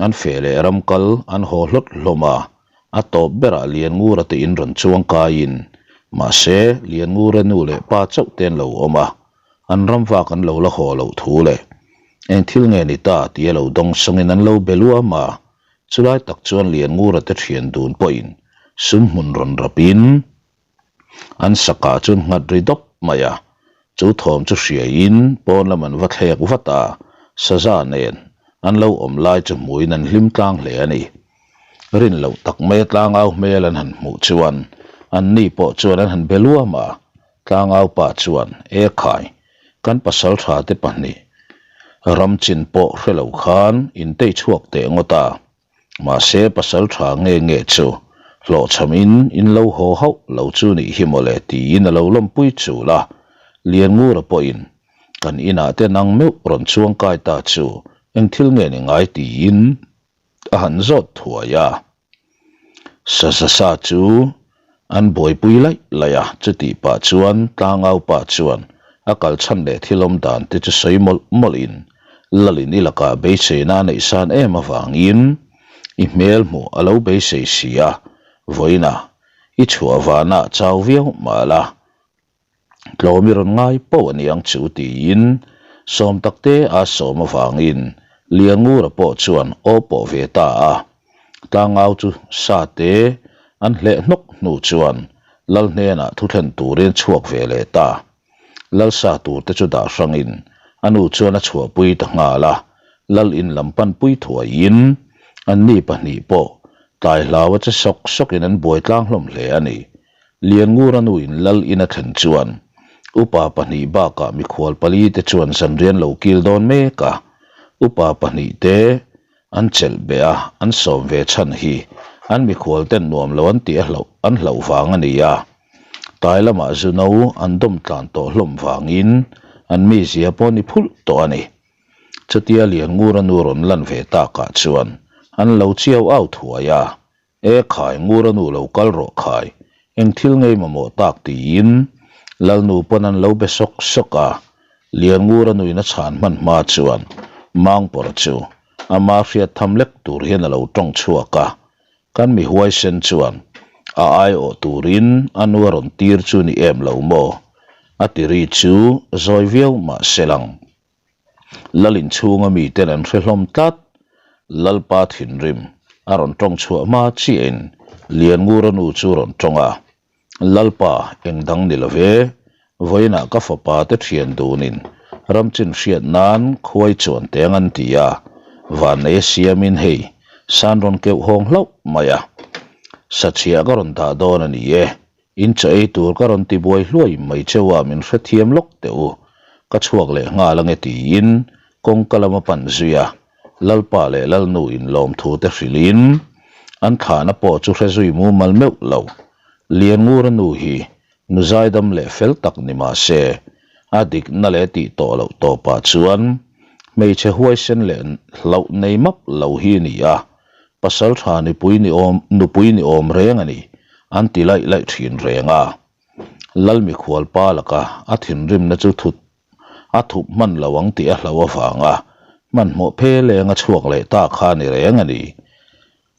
An feh leh ram kal an haw hlawt hlawm a, a tawp berah Lianngura te in rawn chuang kaiin, mahse Lianngura nu leh pa chauh te an lo awm a, an ram vak an lo la haw loh thu leh eng thil nge ni ta tia lo dawng sawngin an lo be luam a, chulai tak chuan Lianngura te thian dun pawhin sum hmun rawn rapin, An sakah chuan nghat ri dawp mai a, chu thawm chu hriaiin pawn lam an va thlek vat a, saza nen an lo awm lai chu hmuin an hlim tlang hle a ni. Rin loh tak maia tlangau hmel an han hmuh chuan an ni pawh chuan an han be luam a, tlangau pa chuan, E khai, kan pasal tha te pahnih ram chin pawh hre lo khan intei chhuak teh ngawt a, Mahse pasal tha nge nge chu hlawhchhamin in lo haw hauh lo chu nih hi mawle tiin a lo lawmpui chul a, Lianngura pawhin kan inah te nang meuh rawn chuang kai ta chu eng thil nge ni ngai tiin a han zawt thuai a. Saza sa chu An buaipui laih laih a, chutih pah chuan tlangau pa chuan a kal chhan leh thil awm dan te chu sawi mawlh mawlhin Lalin i lakah beiseina a neih san em avangin i hmel hmuh a lo beisei si a, vawiinah i chhuah vanah chau viau mah la. Tlawm i rawn ngai poh a niang chu tiin sawm takte a sawm avangin Liangura pawh chuan aw pawh ve ta a. Tlangau chu sa te an hleh hnawk hnu chuan Lal hnenah thu thlen turin chhuak ve leh ta. Lal sa tur te chu dah hrangin a nu chuan a chhuahpui ta nghal a, Lal in lam panpui thuaiin anni pahnih pawh tlai hlau a che sawk sawkin an buai tlang hlawm hle a ni. Lianngura nu in lal in a thlen chuan upa pahnih bakah mikhual pali te chuan zanrian lo kil dawn mek a, upa pahnih te an chelh beh a, an sawm ve chhan hi an mikhual ten nuam lo an tih a hlauh an hlauh vang a ni a, tlai lamah zu no an dawm tlan tawh hlawm vangin an mizia pawh ni phulh tawh a ni. Chutia Lianngura nu rawn lan ve takah chuan an lo chiau au thuai a, E khai, Ngura nu lo kal rawh khai, eng thil ngei mamawh tak tiin Lalnu pawn an lo be sawk sawk a, Lian Ngura nuin a chhan hman hma chuan Mangpawrh chu ama hriat tham lek tur hian a lo tawng chhuak a, kan mi huaisen chuan a aiawh turin a nu a rawn tir chu ni em lo maw? A ti ri chu zawi viau mah se lang. Lal inchhunga miten an hre hlawm tlat. Lalpa thinrim a rawn tawng chhuah hma chiahin Lianngura nu chu rawn tawng a, Lalpa, eng dang ni lo ve, vawiinah ka fapa te thian dunin ramchin hriat nan khuai chuan teng an ti a, vannei a siamin hei san rawn keuh hawng hlauh mai a. Sachhiah ka rawn dah dawn a ni e, In chaw ei tur ka rawn ti buai hluai mai cheu a min hrethiam lawk teh u, ka chhuak leh nghal ange tiin kawngka lam a pan zui a, Lalpa leh Lalnu in lawmthu te hrilhin an thlahna pawh chu hre zui mumal meuh lo. Lianngura nu hi nu zaidam leh fel tak ni mah se, a dikna leh tih tawh loh tawpah chuan hmeichhe huaisen leh hlauh nei map lo hi a ni a, Pasal tha nipui ni awm, nupui ni awm reng a ni, an ti laih laih thin reng a. Lal mikhual pa laka a thinrimna chu thut a thup hman lo ang tih a hlauh avanga hmanhmawh phe leng a chhuak leh ta kha ni reng a ni.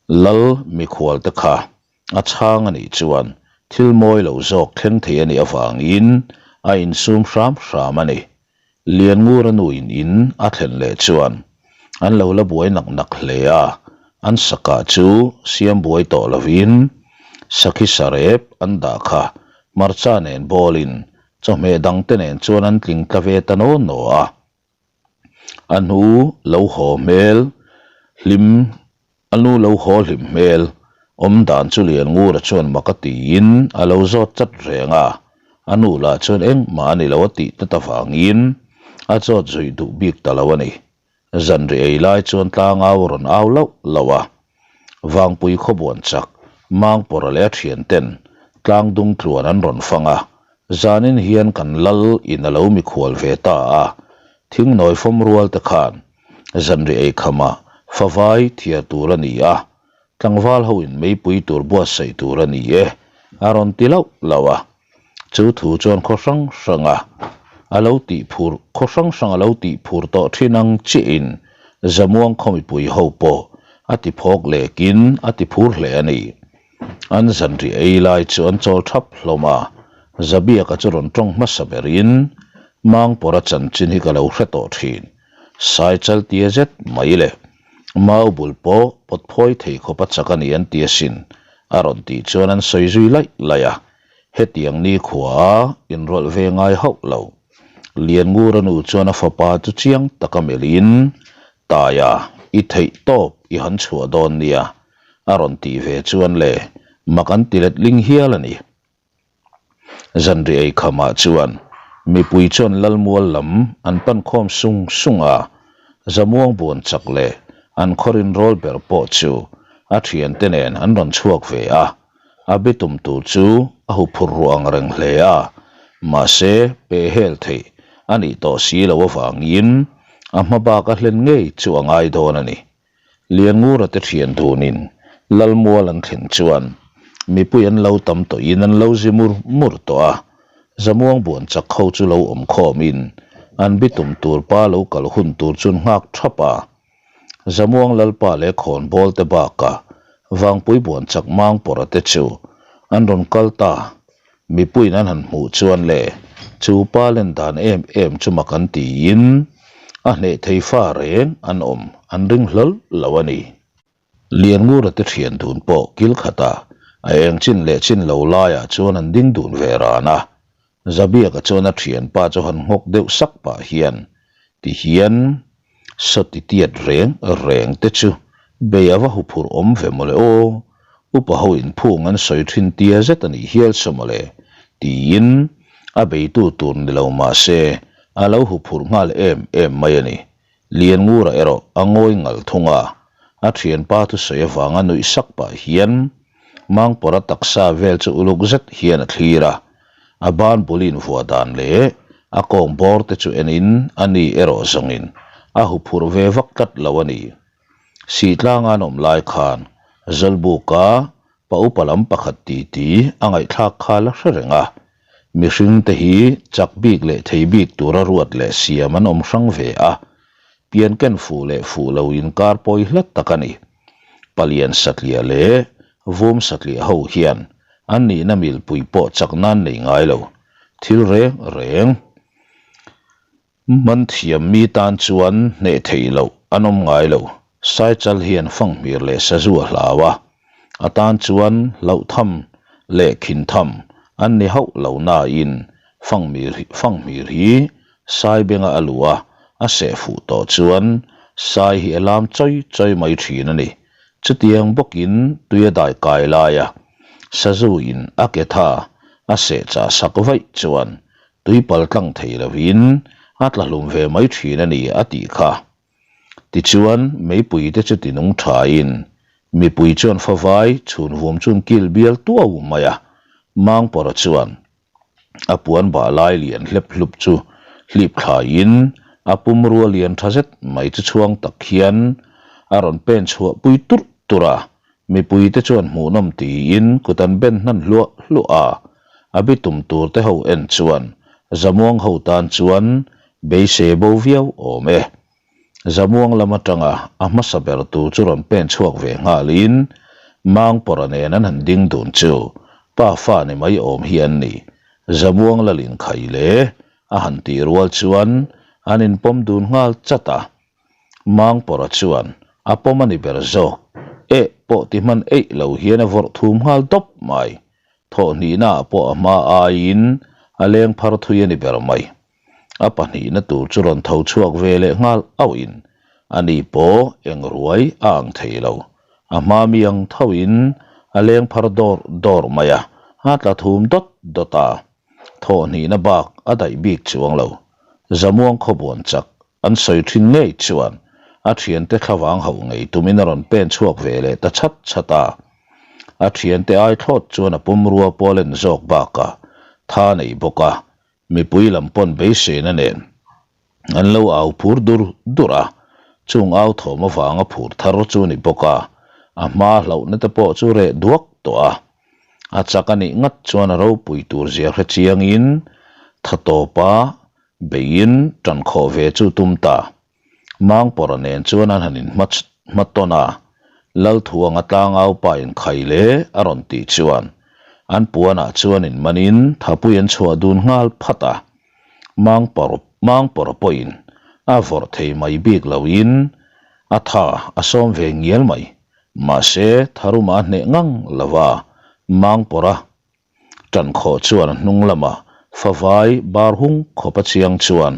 Lal mikhual te kha a chhang a nih chuan thil mawi lo zawk thleng thei a nih avangin a insum hram hram a ni. Lianngura nuin in a thlen leh chuan an lo la buai nak nak hle a, an sakah chu siam buai tawh lovin sakhi sarep an dah kha hmarcha nen bawlin chawhmeh dangte nen chuan an tling tla ve ta naw naw a. A hnu lo haw hmel hlim A nu lo haw hlim hmel awm dan chu Lianngura chuan mak a tiin a lo zawt chat reng a, a nu lah chuan engmah a ni lo a tih tlat avangin a zawt zuih duh bik ta lo a ni. Zanri ei lai chuan tlangau a rawn au lauh lauh a, Vangpui khawbuan chak Mangpawra leh a thian ten tlangdung tluan an rawn fang a, zanin hian kan lal in a lo mikhual ve ta a, thingnawi fawm rual te khan Zanri ei khamah favai thiar tur a ni a, tlangval ho in meipui tur buatsaih tur a ni e, a rawn ti lauh lauh a. Chu thu chuan khaw hrang hranga a lo tih phur khaw hrang hrang a lo tih phur tawh thin ang chiahin Zamuang khaw mipui ho pawh a ti phawk lekin a ti phur hle a ni. An zanri ei lai chu an chawl thap hlawm a, Zabiaka chu rawn tawng hmasa berin Mangpawra chanchin hi ka lo hre tawh thin. Saichal tia zet mai le. Mau bul pawh pawt phawi thei khawp a chak a ni an ti asin, a rawn tih chuan an sawi zui laih laih a. Hetiang nikhua a inrawlh ve ngai hauh lo. Lianngura nu chuan a fapa chu chiang taka melhin, Taia, i theih tawp i han chhuah dawn nia, a rawn tih ve chuan le, mak an ti letling hial a ni. Zanri ei khamah chuan mipui chuan Lalmual lam an pan khawm sung sung a, Zamuang buan chak leh an khawrin rawl ber pawh chu a thiante nen an rawn chhuak ve a, a bitum tur chu a huphurh ruah ang reng hle a, mahse pehhel theih a nih tawh si loh avangin a hma bak a hlen ngei chu a ngai dawn a ni. Lianngura te thian dunin Lalmual an thlen chuan mipui an lo tam tawhin an lo zi mur mur tawh a, Zamuang buan chak ho chu lo awm khawmin an bitum tur pa lo kal hun tur chu an nghak thap a. Zamuang Lalpa leh Khawnbawl te bakah Vangpui buan chak Mangpawrha te chu an rawn kal ta. Mipuiin an han hmuh chuan le chu pa len dan em em chu mak an tiin a hneh thei fa reng an awm an ring hlawl lo a ni. Lianngura te thian dun pawh kil khatah a eng chin leh chin lo laiah chuan an ding dun ve ran a, Zabiaka chuan a thianpa chu han nghawk deuh sak pah hian ti hian Sawti tiat reng reng te chu bei a va huphurh awm ve mawle aw, upa ho in phung an sawi thin tia zet a nih hial saw mawle, tiin a beitu tur ni lo mah se a lo huphurh nghal em em mai a ni. Lianngura erawh a ngawi ngal thung a, a thianpa thusawi avanga nuih sak pah hian Mangpawra taksa vel chu uluk zet hian a thlir a, a ban bul invuah dan leh a kawng bawr te chu enin a ni erawh zawngin a huphurh ve vak tlat lo a ni. Sihtlanga an awm lai khan Zawlbuka pa upa lam pakhat titi a ngaihthlak kha la hre reng a, mihring te hi chak bik leh thei bik tura ruat leh siam an awm hrang ve a, pian ken fuh leh fuh lo inkar pawi hlat tak a ni. Palian satliah leh Vum satliah ho hian an nihna milpui pawh chak nan nei ngai lo. Thil reng reng man thiam mi tan chuan hneh theih loh an awm ngai lo. Saichal hian fanghmir leh sazu a hlau a, a tan chuan hlauh tham leh khin tham an ni hauh lo nain fanghmir fanghmir hi sai benga a luh a, a seh fuh tawh chuan sai hi a lam chawi chawi mai thin a ni. Chutiang bawkin tui a dai kai laia sazu in a ke tha a seh chah sak vaih chuan tui pal tlang thei lovin a tla hlum ve mai thin a ni a tih kha. Tichuan meipui te chu tinung thain mipui chuan favai chhun vum chun kil bial tuau mai a, Mangpawrha chuan A puan bah lai lian hlep hlup chu hlip thlaiin a pumrua lian tha zet mai chu chhuang tak hian a rawn pen chhuah pui turh turh a, mipuite chuan hmuhnawm tiin kut an ben hnan hluah hluah a, a bitum tur te ho en chuan Zamuang ho tan chuan beisei bo viau awm e. Zamuang lam atanga a hmasa ber tur chu rawn pen chhuak ve nghalin Mangpawrha nen an han ding dun chu pa fa ni mai awm hi an ni. Zamuang lal inkhai le a han tih rual chuan an inpawm dun nghal chat a. Mangpawrha chuan a pawm a ni ber zawk eh pawh ti hman eih lo hian a vawrh thum nghal dawp mai. Thawhhnihna ah pawh a hma aiin a leng phar thui a ni ber mai. A pahnihna tur chu rawn tho chhuak ve leh nghal auhin a ni pawh eng ruai a ang thei lo. A hma mi ang thoin a leng phar dawr dawr mai a, a tla thum dawt dawt a. Thawhhnihna bak a daih bik chuang lo. Zamuang khawbuan chak an sawi thin ngei chuan a thiante thlavang hauh ngei tumin a rawn pen chhuak ve leh ta chhat chhat a. A thiante ai thlawt chuan a pumrua pawh a len zawk bakah tha nei bawk a, Mipui lam pawn beiseina nen an lo au phur dur dur a, chung au thawm avanga phur thar chu ni bawk a, a hma hlauhna te pawh chu reh duak tawh a. A chak a nih ngat chuan a ropui tur zia hre chiangin tha tawpa beiin tan khawh ve chu tum ta. Mangpawrha nen chuan an han inhma hma tawn a, Lalthuanga tlangau pa inkhai le a rawn tih chuan an puanah chuan inmanin thapui an chhuah dun nghal phat a. Mangpawrh Mangpawrha pawhin a vawrh thei mai bik loin a tha a sawm ve ngial mai. Mahse, tharuma a hneh ngang lo va, Mangpawrha Ṭankhawh chuan a hnung lamah favai bar hung khawp a chiang chuan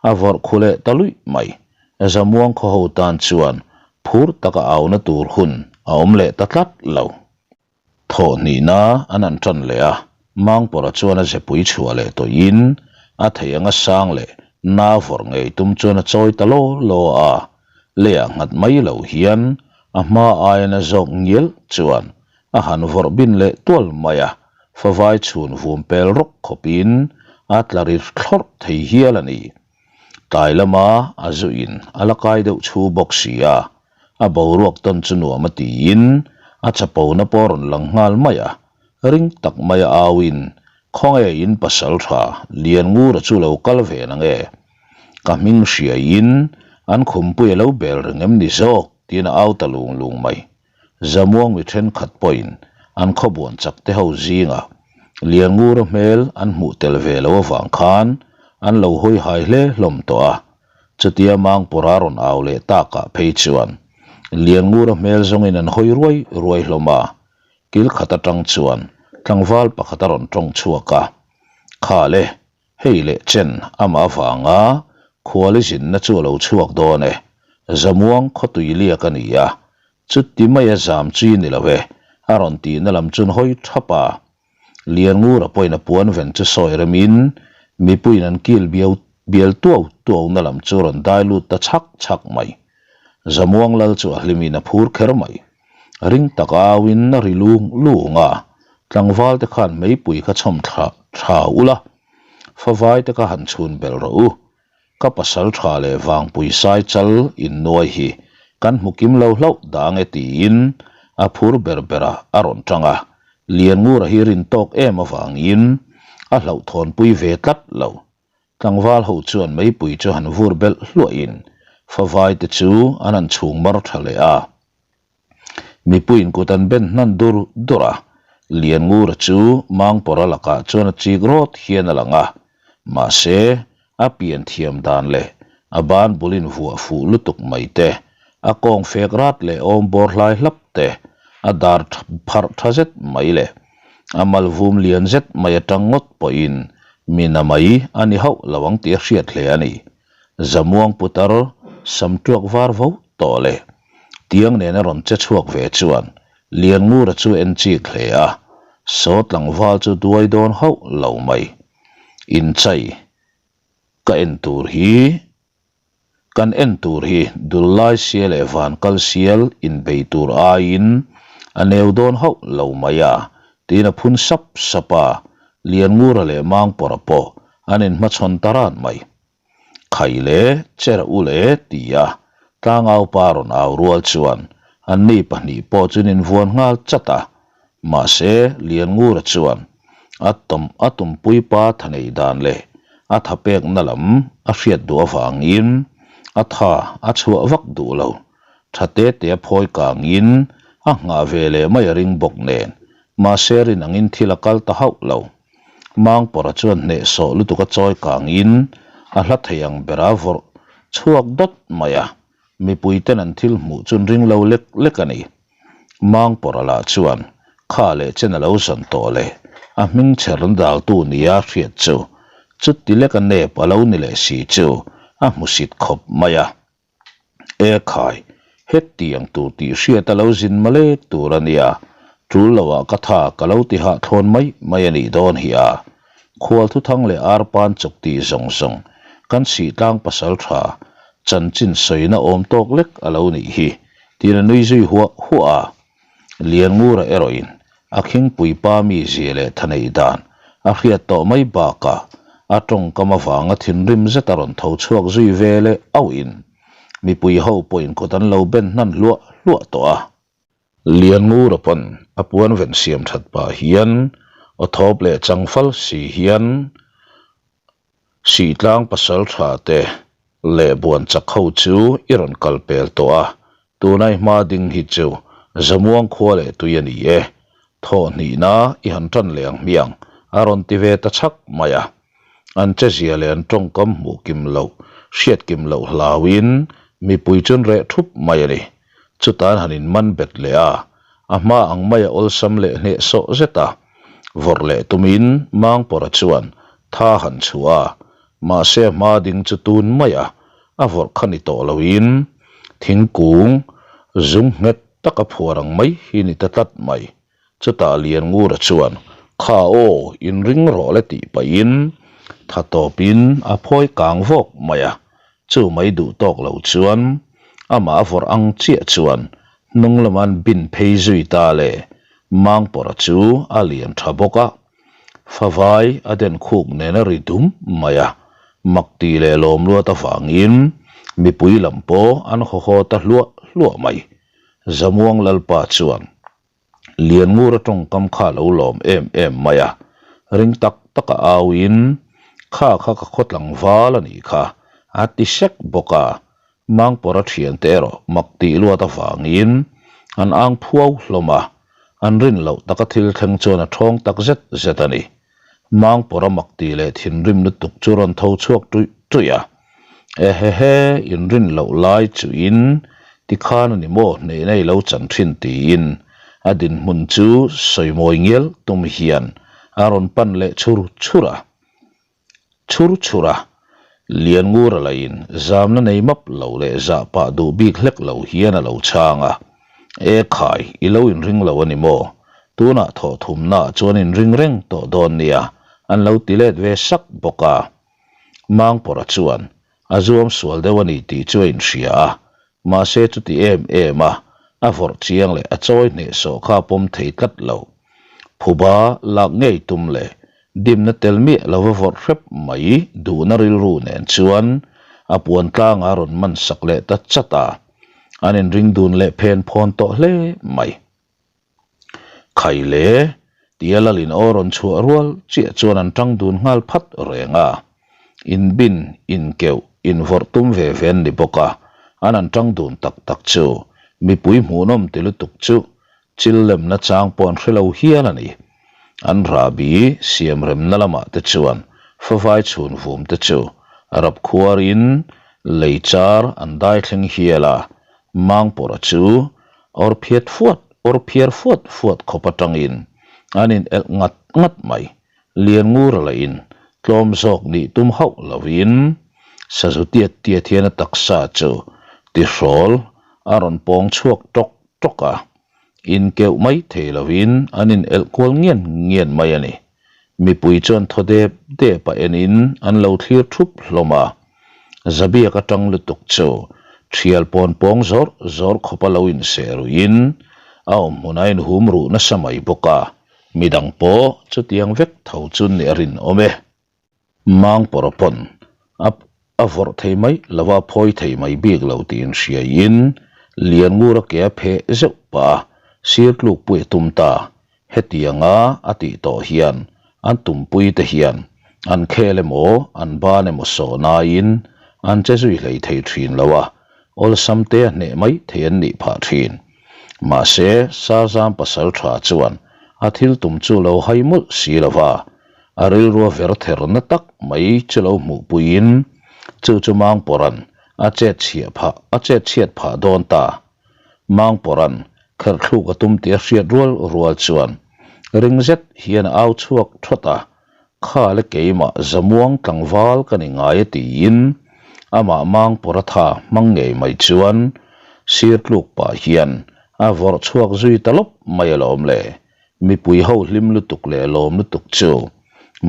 a vawrh khu leh ta luih mai. Zamuang khaw ho tan chuan phur taka auna tur hun a awm leh ta tlat lo. Thawh hnihna an han ṭan leh a, Mangpawrha chuan a zepui chhuah leh tawhin a thei anga sang leh na vawrh ngei tum chuan a chawi ta law law a, leiah nghat mai lo hian a hma aia na zawk ngial chuan A han vawrh bin leh tual mai a, favai chhun vum pel rawk khawpin a tla ri thlawrh thei hial a ni. Tlai lama a zuin a la kai deuh chhu bawk si a, a boruak tawn chu nuam a tiin a chapona pawh a rawn lang nghal mai a, ring tak maia auin, Khawnge in pasal tha Lianngura chu lo kal ve na nge? Ka hming hriaiin an khumpui a lo bel reng em ni zawk? tiin a au ta lung lung mai. Zamuang mi thenkhat pawhin an khawbuan chak te ho zingah Lianngura hmel an hmuh tel ve lo avang khan an lo hawi hai hle hlawm tawh a, chutia Mangpawrha rawn au leh takah phei chuan Lianngura hmel zawngin an hawi ruai ruai hlawm a, kil khat atang chuan tlangval pakhat a rawn tawng chhuak a, Kha le, Hei leh chen amah avanga khuali zinna chu a lo chhuak dawn e. Zamuang khawtui liak a ni a, chuti maia zam chi ni lo e, a rawn tihna lam chun hawi thap a. Lianngura pawhin a puan ven chu sawi remin mipuiin an kil biau bial tuau tuauna lam chu rawn dai lut ta chhak chhak mai. Zamuang lal chu a hlimin a phur kher mai. Ring tak auin a ri lung lung a, tlangval te khan meipui kha chhawm thla tha ula, favai te kha han chhun belh rawh u. Ka pasal tha leh vangpui sai chal innuai hi kan hmu kim lo hlauh dang e tiin a phur ber berah a rawn tang a, Lianngura hi rin tawk em avangin a hlauhthawnpui ve tlat lo. Tlangval ho chuan meipui chu han vur belh hluahin favai te chu an han chhung mar tha leh a. Mipuiin kut an ben hnan dur dur a. Lianngura chu Mangpawrha lakah chuan a chik rawt hian a lang a, mahse a pian thiam dan leh a ban bul invuah fuh lutuk mai te, a kawng fek rat leh awm bawr hlai hlap te, a dar pharh tha zet mai leh a mal vum lian zet mai atang ngawt pawhin mi na mai a ni hauh lo ang tih a hriat hle a ni. Zamuang putar sam tuak var vo tawh leh tiang nena rawn che chhuak ve chuan Lianngura chu en chik hle a, saw tlangval chu duai dawn hauh lo mai. Inchai ka en tur hi Kan en tur hi dul lai sial leh van kal sial inbei tur aiin a neu dawn hauh lo mai a, tiin a phun sap sap a, Lianngura leh Mangpawrha pawh an inhmachhawn ta ran mai. Khai le, cher u le, ti a tlangau pa rawn au rual chuan anni pahnih pawh chu an invuan nghal chat a, mahse Lianngura chuan a tawm a tumpui pa tha neih dan leh a tha pekna lam a hriat duh avangin a tha a chhuah vak duh lo. Tha te te a phawi kangin a nghah ve leh mai a ring bawk nen mahse rin angin thil a kal ta hauh lo. Mangpawrha chuan hnehsawh lutuk a chawi kangin a hla thei ang bera vawrh chhuak dawt mai a, mipui ten an thil hmuh chu an ring lo lek lek a ni. Mangpawrha lah chuan kha leh chen a lo zawn tawh leh a hming chher daltu nia hriat chu chuti leka nep a lo ni leh si chu a hmusit khawp mai a. E khai, hetiang tur tih hriat a lo zin malek tur a nia, tul loah ka tha ka lo ti hah thlawn mai mai a nih dawn hi a. Khual thuthang leh arpan chawk tih zawng zawng kan sihtlang pasal tha chanchin sawina awm tawk lek a lo nih hi tiin a nui zui huah huah a. Lianngura erawhin a khingpui pa mizia leh thaneih dan a hriat tawh mai bakah a tawngkam avanga thinrim zet a rawn tho chhuak zui ve leh auhin mipui ho pawhin kut an lo ben hnan hluah hluah tawh a. Lianngura pawn a puan ven siam that pah hian aw thawp leh chang fal si hian Sihtlang pasal tha te leh buan chak ho chu i rawn kal pel tawh a, tunai hma ding hi chu Zamuang khua leh tui a ni e. Thawh hnihna i han tan leh ang hmiang a rawn ti ve ta chhak mai a. An chezia leh an tawngkam hmuh kim loh, hriat kim loh hlauin mipui chu an reh thup mai a ni. Chutan han inman bet leh a, a hma ang maia awlsam leh hnehsawh zet a. Vawrh leh tumin Mangpawrha chuan tha han chhuah a, mahse a hma ding chu tun mai a, a vawrh kha ni tawh loin thingkung zung nghet taka phuar ang mai hi ni ta tlat mai. Chutah Lianngura chuan, Kha aw, inring rawh le tih pahin tha tawpin a phawi kang vawk mai a, chu mai duh tawk lo chuan amah a vawrh ang chiah chuan hnung lama an bin phei zui ta le, Mangpawrha chu a lian tha bawk a, favai a den khuk nen a ri dum mai a, mak ti leh lawm luat avangin mipui lam pawh an haw haw ta hluah hluah mai. Zamuang Lalpa chuan Lianngura tawngkam kha a lo lawm em em mai a, ring tak tak a auin, Kha kha ka khaw tlangval a nih kha, a ti sek bawk a. Mangpawrha thiante erawh mak tih luat avangin an ang phuau hlawm a, an rin loh taka thil thleng chuan a thawng tak zet zet a ni. Mangpawrha mak tih leh thinrim lutuk chu rawn tho chhuak tuih tuih a, Ehehe, inrin loh lai chuin tikhan a ni maw hnehna i lo chan thin tiin a dinhmun chu sawimawi ngial tum hian a rawn pan leh chhur chhur a. Chhur chhur a, Lianngura lahin zamna nei map lo leh zah pah duh bik hlek lo hian a lo chhang a, E khai, i lo inring lo a ni maw? Tunah thawh thumnaah chuan inring reng tawh dawn nia, an lo ti let ve sak bawk a. Mangpawrha chuan a zuam sual deuh a ni tih chu a inhria a, mahse chuti em em a, a vawrh chiang leh a chawi hnehsawh kha a pawm thei tlat lo. Phuba lak ngei tum leh dimna tel miah lova vawrh hrep mai duhna rilru nen chuan a puan tlangah a rawn man sak leh ta chat a, an inring dun leh phen phawn tawh hle mai. Khai le, tia Lalin aw rawn chhuah rual chiah chuan an tang dun nghal phat reng a. Inbin, inkeuh, invawrh tum ve ve an ni bawk a, an an tang dun tak tak chu mipui hmuhnawm ti lutuk chu. Chil lemna chang pawh an hre lo hial a ni. An rahbi siam remna lamah te chuan favai chhun vum te chu rap khuarin lei char an dai thleng hial a, Mangpawrha chu awr phiat fuat awr phiar fuat fuat khawp atangin an in elh ngat ngat mai. Lianngura lahin tlawm zawk nih tum hauh lovin sazu tiat tiat hian a taksa chu tihrawl a rawn pawng chhuak tawk tawk a, inkeuh mai thei lovin an in elh kual ngian ngian mai a ni. Mipui chuan thaw dep dep a enin an lo thlir thup hlawm a, Zabiak atang lutuk chu thial pawn pawng zawr zawr khawpa lo inseh ruihin a awm hmun a inhum ruh nasa mai bawk a, midang pawh chutiang vek tho chu nih a rinawm e. Mangpawrh pawn a a vawrh thei mai lo a, phawi thei mai bik lo tih inhriaiin Lianngura ke a pheh zeuh pah a, sir tlukpui a tum ta. Hetianga a tih tawh hian an tumpui te hian an khel emaw an ban emaw sawh naiin an che zui hlei thei thin lo a, awlsam te a hneh mai thei an nih phah thin. Mahse, Sarzam pasal tha chuan a thil tum chu lo hai mawlh si lo va, A rilrua ver therna tak mai chu lo hmuhpuiin chu chu Mangpawrhan a chet chhiah phah a chet chhiat phah dawn ta. Mangpawrhan kherhthluk a tum tih a hriat rual rual chuan ring zet hian a au chhuak thawt a, Kha le keimah Zamuang tlangval ka ni ngai a tiin amah Mangpawrha tha hmang ngei mai chuan sir tluk pah hian a vawrh chhuak zui ta lawp mai alawm le. Mipui ho hlim lutuk leh lawm lutuk chu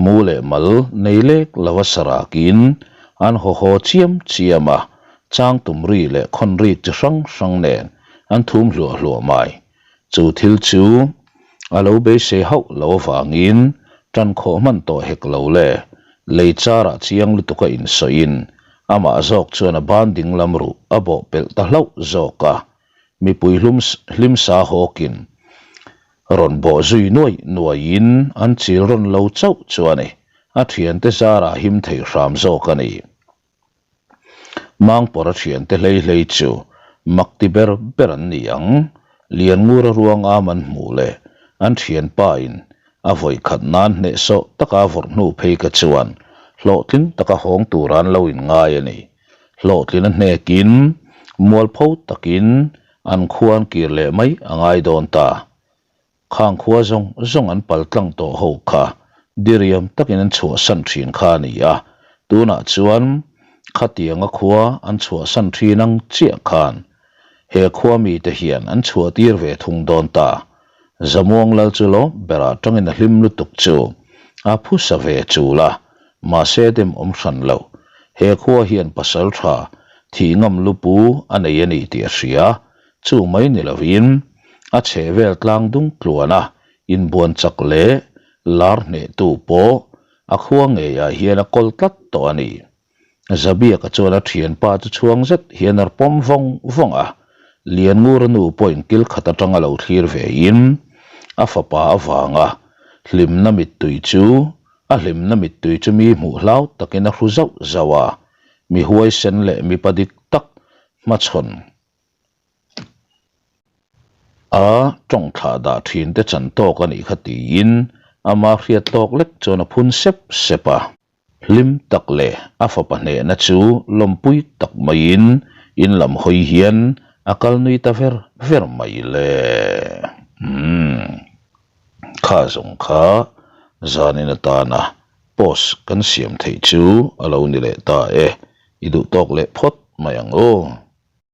mu leh mal nei lek lova sarakin an haw haw chiam chiam a, chang tum ri leh khawn rik chi hrang hrang nen an thum hluah hluah mai. Chu thil chu a lo beisei hauh lo avangin tan khawh hman tawh hek lo le, lei charah chiang lutuk a insawiin amah zawk chuan a ban dinglam ruh a bawh pelh ta hlauh zawk a, Mipui hlum hlim sa hawkin rawn bawh zui nuai nuaiin an chil rawn lo chauh chu a ni. A thiante zarah him thei hram zawk a ni. Mangpawrh a thiante hlei hlei chu mak ti ber ber an ni ang. Lianngura ruang am an hmuh leh an thianpa in a vawi khat nan hnehsawh taka vawrh hnu phei kha chuan hlawhtling taka hawng tur an lo inngai a ni. Hlawhtlin a hnekin mualpho takin an khua an kir leh mai a ngai dawn ta. Khang khua zawng zawng an pal tlang tawh ho kha diriam takin an chhuahsan thin kha a ni a, tunah chuan khatianga khua an chhuahsan thin ang chiah khan he khua mite hian an chhuahtir ve thung dawn ta. Zamuang lal chu lawm berah tangin a hlim lutuk chu a phusa ve chul a, mahse dem awm hran lo. He khua hian pasal tha thih ngam lupu a nei a ni tih a hria. Chu mai ni lovin a chhehvel tlang dung tluana inbuan chak leh lar hnehtu pawh a khua ngeiah hian a kawl tlat tawh a ni. Zabiaka chuan a thianpa chu chhuang zet hian a pawm vawng vawng a, Lianngura nu pawhin kil khat atanga lo thlir vein a fapa avanga hlimna mittui chu a hlimna mittui chu mi hmuh hlau takin a hru zauh zauh a, mi huaisen leh mipa dik tak hmachhawn A tawng thlah dah thin te chan tawk a nih kha tiin ama hriat tawk lek chuan a phun sep sep a. Hlim tak leh a fapa hnehna chu lawmpui tak maiin in lam hawi hian a kal nui ta ver ver mai le. Umm. Kha zawng kha zanin atana post kan siam theih chu a lo ni leh ta e, i duh tawk leh phawt mai ang aw.